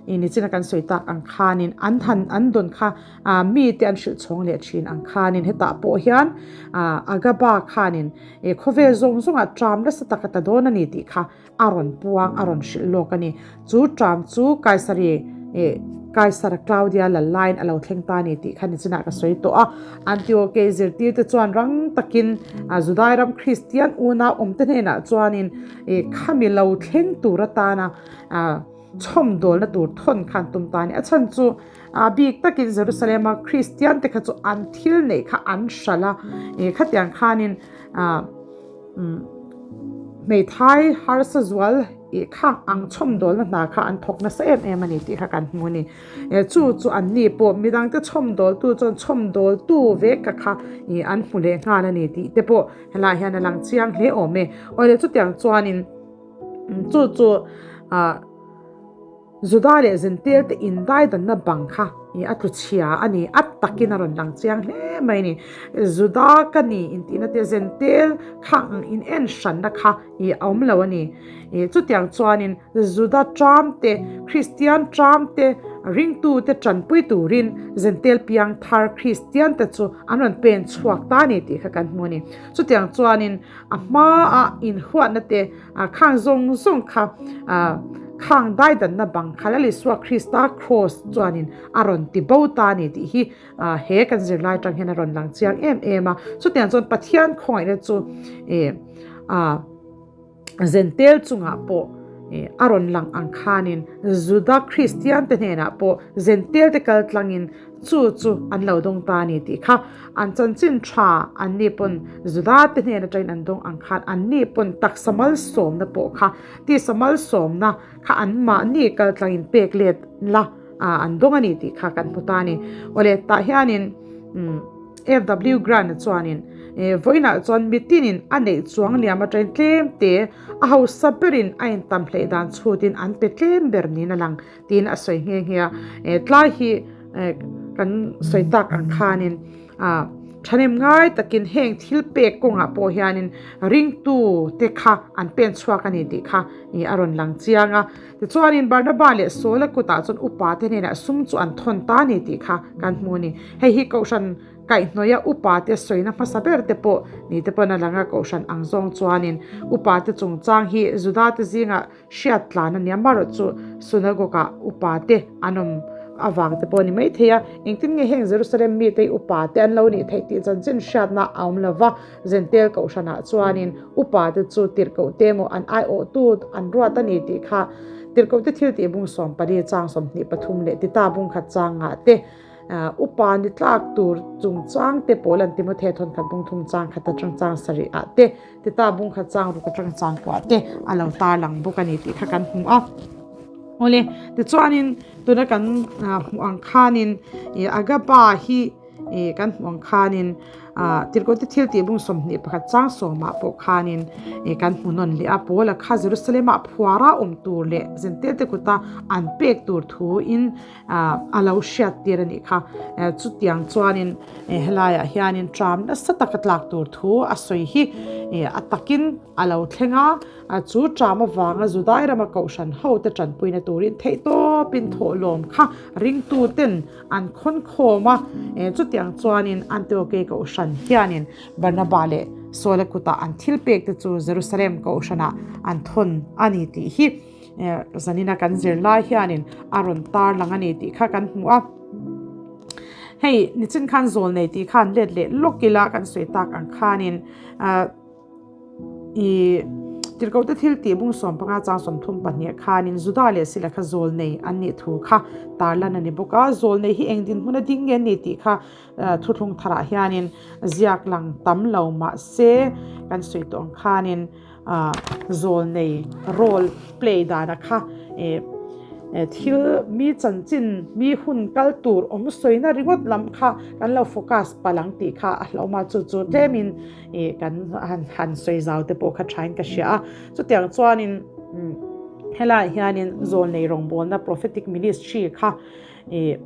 ih nichina kan sawi tak ang khanin an han an dawn kha ah mite an hrilh chhawng leh thin ang khanin hetah pawh hian ah Agaba khanin ih khawvel zawng zawngah ṭam nasa tak a ta dawn a ni tih kha a rawn puang, a rawn hrilh lawk a ni. Chu ṭam chu Kaisari, eh, Kaisar Claudia lal laiin a lo thleng ta a ni tih kha nichinah ka sawi tawh a. Antiochei zirtirte chuan rang takin Judai ram Kristian unau awmte hnenah chuanin, eh, khami lo thleng tur atana, ah, chhawmdawlna tur thawn kha an tum ta a ni. A chhan chu a bik takin Jerusalem-a Kristiante kha chu an thil neih kha an hralh a, eh, khatiang khanin, ah, umm, hmeithai harsa zual ih khang ang chhawmdawlna hna kha an thawk nasa em em a ni tih kha kan hmu a ni. Eh, chu chu an ni pawh midangte chhawmdawltu chuan chhawmdawltu vek ka kha ih an hmu leh nghal a ni tih te pawh helaiah hian a lang chiang hle awm e. Awle chutiang chuanin chu chu ah. Juda leh Zentel te indaidanna bang kha a tlu chhia a ni, a takin a rawn lang chiang hle mai a ni. Juda ka ni intihna te Zentel kha ang in en hranna kha a awm lo a ni. Chutiang chuanin Juda ṭam te, Kristian ṭam te, ringtu te ṭanpui turin Zentel piang thar Kristian te chu an rawn pen chhuak ta a ni tih kha kan hmu a ni. Chutiang chuanin a hmaah inhuatna te, A khang zawng zawng kha khang daidanna bang kha Lal Isua Krista Kraws chuanin a rawn ti bo ta a ni tih hi he kan zirlai atang hian a rawn lang chiang em em a. Chutiang chuan Pathian khawngaihna chu Zentel chungah pawh a rawn lang ang khanin Juda Kristian te hnenah pawh Zentel te kal tlangin Chu chu an lo dawng ta a ni tih kha an chanchin tha an ni pawn Juda te hnen atangin an dawng ang khan an ni pawn taksa malsawmna pawh kha tisa malsawmna kha an mahni kal tlangin pek let la an dawng a ni tih kha kan hmu ta a ni. Awle tah hianin FW Grant-a chuanin vawiinah chuan mitinin a neih chuang liam atangin tlem te a hausa berin a intam hleih dan chhutin an pe tlem ber niin a lang. Tiin a sawi nghe nghe a, tlai hi kan sawi tak ang khanin. Thahnem ngai takin heng thil pek kawngah pawh hianin ringtu te kha an pen chhuak a ni tih kha a rawn lang chiang a. Tichuanin Barnaba leh Saula kutah chuan upa te hnenah sum chu an thawn ta a ni tih kha kan hmu a ni. Hei hi Kohhran kaihhnawih a upa te sawina hmasa ber te pawh ni te pawn a lang a, Kohhran ang zawng chuanin upa te chungchang hi Juda te zingah hriat tlan a nia, amaherawhchu synagogue-ah upa te an awm avang te pawh a ni maithei a, engtin nge heng Jerusalem mite hi upa te an lo nih theih tih chanchin hriatna a awm lo va, Zentel kohhranah chuanin upa te chu tirhkohte emaw an aiawhtu an ruat a ni tih kha tirhkohte thil tih bung 14 chang 23 leh Tita bung khat changah te upa ni tlak tur chungchang te pawl an Timothea thawnkhat bung thum chang khat atang chang sarih ah te Tita bung khat chang ruk atang chang kuah te a lo tarlang bawk a ni tih kha kan hmu a. Awle, tichuanin tuna kan hmuh ang khanin Agaba hi kan hmuh ang khanin Tirhkohte thil tih bung 21 chang sawmah pawh khanin kan hmu nawn leh a. Paula kha Jerusalem-ah phuara awm tur leh Zentelte kuta an pek tur thuin a lo hriat tir a nih kha. Chutiang chuanin helaiah hianin tram nasa taka tlak tur thu a sawi hi a takin a lo thleng a, chu tram avanga Judai rama kohhran hote tanpuina turin theihtawpin thawhlawm kha ringtuten an khawn khawm a. Chutiang chuanin Antioke kohhran hianin Barnaba leh Saula kutah an thil pekte chu Jerusalem kohhranah an thawn a ni tih hi Zanina kan zir lai hianin a rawn tar lang a ni tih kha kan hmu a. Hei nichin khan zawl nei tih khan let leh lawk ila kan sawi tak ang khanin i tirhkohte thil tih bung 15 chang 32 khanin Juda leh Sila kha zawl nei an nih thu kha tarlan a ni bawk a. Zawl nei hi eng dinhmun a ding nge ni tih kha thuthlung tharah hianin ziak lang tam lo mahse kan sawi tawh ang khanin Zawlnei role play dana kha thil mi chanchin mi hun kal tur awm sawina ringawt lam kha kan lo focus palh ang tih kha a hlauhawm a, chu chu tlemin kan han sawi zau te pawh kha thain ka hria a. Chutiang chuanin helaiah hianin zawlnei rawngbawlna prophetic ministry kha I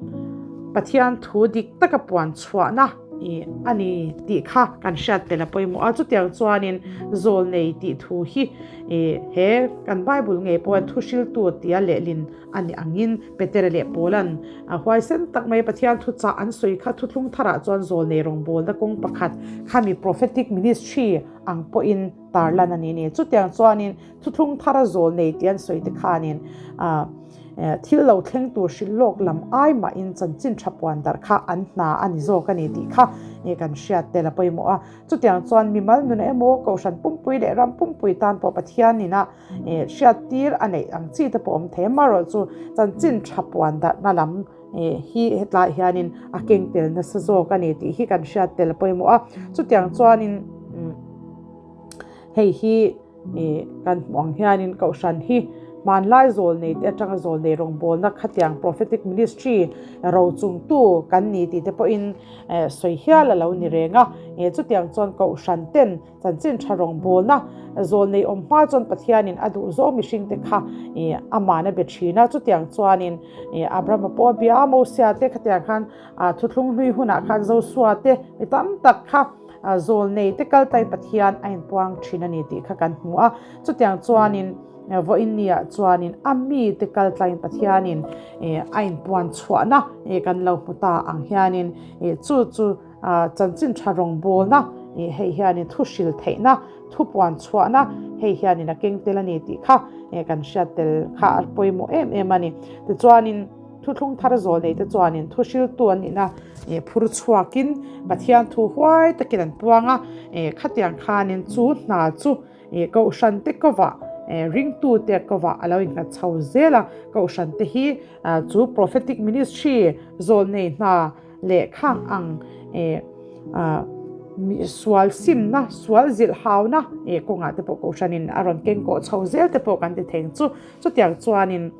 Pathian thu dik taka puan chhuahna i a ni tih kha kan hriat tel a pawimawh a. Chutiang chuanin zawlnei tih thu hi i he kan Bible ngei pawh thu hriltu tia lehlin a ni angin Petera leh Paula'n a huaisen tak mai Pathian thu chah an sawi kha thuthlung tharah chuan zawlnei rawngbawlna kawng pakhat khami prophetic ministry ang pawhin tarlan a ni ni. Chutiang chuanin thuthlung thara zawlnei tih an sawi te khanin ah Thil lo thleng tur hrilh lawk lam ai mahin chanchin tha puan darh kha an hna a ni zawk a ni tih kha kan hriat tel a pawimawh a. Chutiang chuan mimal nuna emaw Kohhran pumpui leh ram pumpui tan pawh Pathianina hriat tir a neih ang chi te pawh awm thei a. Amaherawhchu chanchin tha puan darhna lam hi hetlaiah hianin a keng tel nasa zawk a ni tih hi kan hriat tel a pawimawh a. Chutiang chuanin hei hi. Ih, kan hmuh ang hianin Kohhran hi hmanlai zawlnei te atanga zawlnei rawngbawlna khatiang prophetic ministry rochungtu kan ni tih te pawhin sawi hial a lo ni reng a. Chutiang chuan Kohhran ten chanchin tha rawngbawlna zawlnei awm hma chuan Pathianin a duh zawng mihring te kha aman a be thin a. Chutiang chuanin Abrahama pawh a bia a, Mosia te khatiang khan thuthlung hlui hunah khan Josua te mi tam tak kha Zawlnei te kaltai Pathian a inpuang thin a ni tih kha kan hmu a. Chutiang chuanin vawiin niah chuanin a mi te kaltlaiin Pathianin a inpuan chhuahna kan lo hmu ta ang hianin chu chu chanchin tha rawngbawlna hei hianin thu hril theihna, thu puan chhuahna hei hianin a keng tel a ni tih kha kan hriat tel kha a pawimawh em em a ni. Tichuanin. Thuthlung thar zawlnei te chuanin thu hriltu an nihna phur chhuakin Pathian thu huai takin an puang a, khatiang khanin chu hna chu Kohhran te kovah ringtu te kovah a lo innghat chho zel a, Kohhran te hi chu prophetic ministry zawlnei hna leh khang ang sual simna, sual zilh hauna kawngah te pawh Kohhranin a rawn kengkawh chho zel te pawh kan ti thei ang chu. Chutiang chuanin.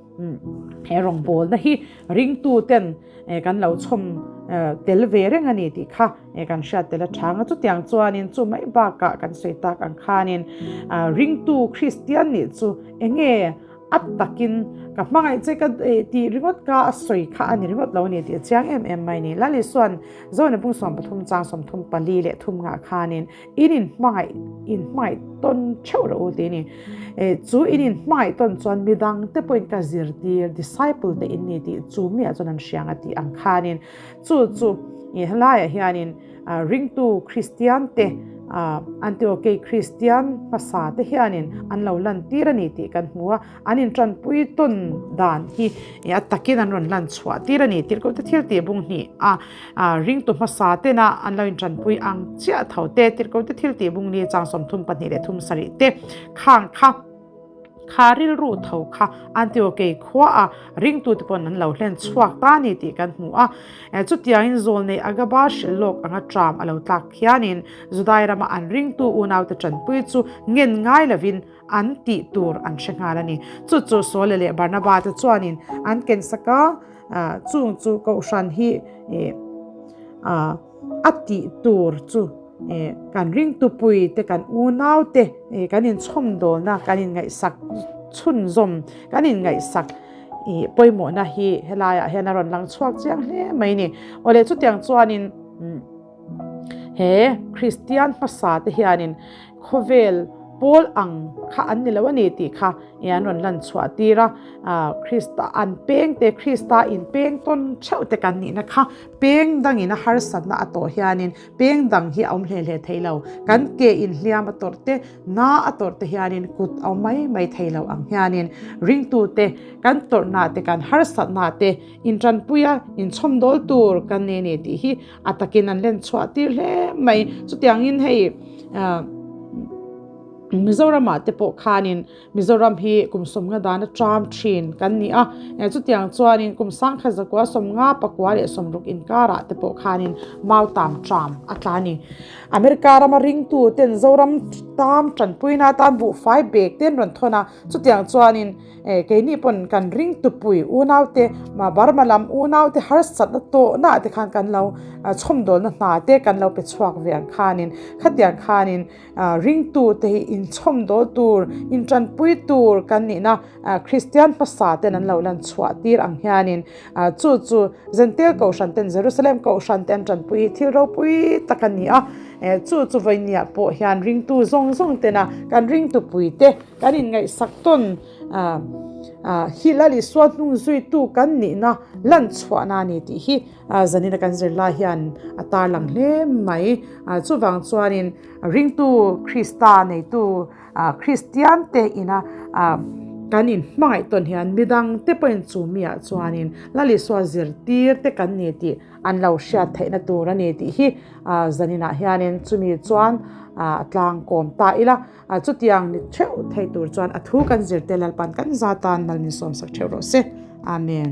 He rawngbawlna hi ringtu ten kan lo chhawm tel ve reng a ni tih kha kan hriat tel a chang a. Chutiang chuanin chu mai bakah kan sawi tak ang khanin ringtu Kristian nih chu eng nge A takin ka hmangaih che ka tih ringawt ka a sawi kha a ni ringawt lo a ni tih a chiang em em mai a ni. Lal Isua'n Zone pung 13 chang 34 leh thum ngah khanin in inhmangaih inhmangaih tawn theuh rawh u tih a ni. Chu in inhmangaih tawn chuan midang te pawhin ka zirtir, disciple, te in ni tih chu miah chuan an hriang a tih ang khanin chu chu helaiah hianin Ringtu Kristian te, Antiokei Kristian hmasa te hianin an lo lantir a ni tih kan hmu a, an intanpui tawn dan hi a takin an rawn lan chhuah tir a ni. Tirhkohte thil tih bung hnih a, ringtu hmasa tena an lo intanpui ang chiah tho te, Tirhkohte thil tih bung ni chang 32 le 37 te khang kha. Kha rilru tho kha Antiokei khuaah ringtute pawn an lo hlen chhuak ta a ni tih kan hmu a. Chutiangin Zawlnei Agaba hrilh lawk anga ṭam a lo tlak khianin Judai rama an ringtu unaute ṭanpui chu ngen ngai lovin an tih tur an hre nghal a ni. Chu chu Saule leh Barnaba te chuanin an kensak a, chung chu Kohhran hi A tih tur chu kan ringtupui te, kan unau te kan inchhawmdawlna, kan inngaihsak chhunzawm, kan inngaihsak pawimawhna hi helaiah hian a rawn lang chhuak chiang hle mai ni. Awle chutiang chuanin he Kristian hmasa te hianin khawvel pawl ang kha an ni lo a ni tih kha an rawn lan chhuah tir a, Krista an peng te, Krista inpeng tawn theuh te kan nihna kha Peng dangin a harsatna a tawh hianin peng dang hi a awm hle hle thei lo. Kan ke inhliam a tawrh te, na a tawrh te hianin kut a awm mai mai thei lo ang hianin ringtute kan tawrhna te, kan harsatna te intanpuia inchhawmdawl tur kan nei ni tih hi a takin an len chhuah tir hle mai. Chutiangin hei Mizoramah te pawh khanin Mizoram hi kum 50 dana ṭam ṭhin kan ni a, chutiang chuanin kum sangkhat zakua 50 pakua leh 60 inkarah te pawh khanin mautam ṭam a tla a ni. America rama ringtu ten Zoram tam ṭanpuina atan buhfai bag te an rawn thawn a, chutiang chuanin keini pawn kan ringtupui unaute Burma lam unaute harsatna tawhnaah te khan kan lo chhawmdawlna hna te kan lo pe chhuak ve ang khanin khatiang khanin Ringtute hi inchhawmdawl tur, intanpui tur kan nihna Kristian hmasa ten an lo lan chhuah tir ang hianin chu chu Zentail Kohhran ten Jerusalem Kohhran te an tanpui hi thil ropui tak a ni a. Chu chu vawinia pawh hian ringtu zawng zawng tena kan ringtupui te kan inngaihsak tawn hi Lal Isua hnung zuitu kan nihna lan chhuahna a ni tih hi Zanina kan zirlai hian a tarlang hle mai. Chuvang chuanin ringtu Krista neitu Kristian te ina kan inhmangaih tawn hian midang te pawhin chu miah chuanin Lal Isua zirtir te kan ni tih an lo hriat theihna tur a ni tih hi zaninah hianin chumi chuan a tlangkawm ta ila. Chutiang ni theuh thei tur chuan a thu kan zirte Lalpan kan za tan mal min sawmsak theuh rawh se. Amen.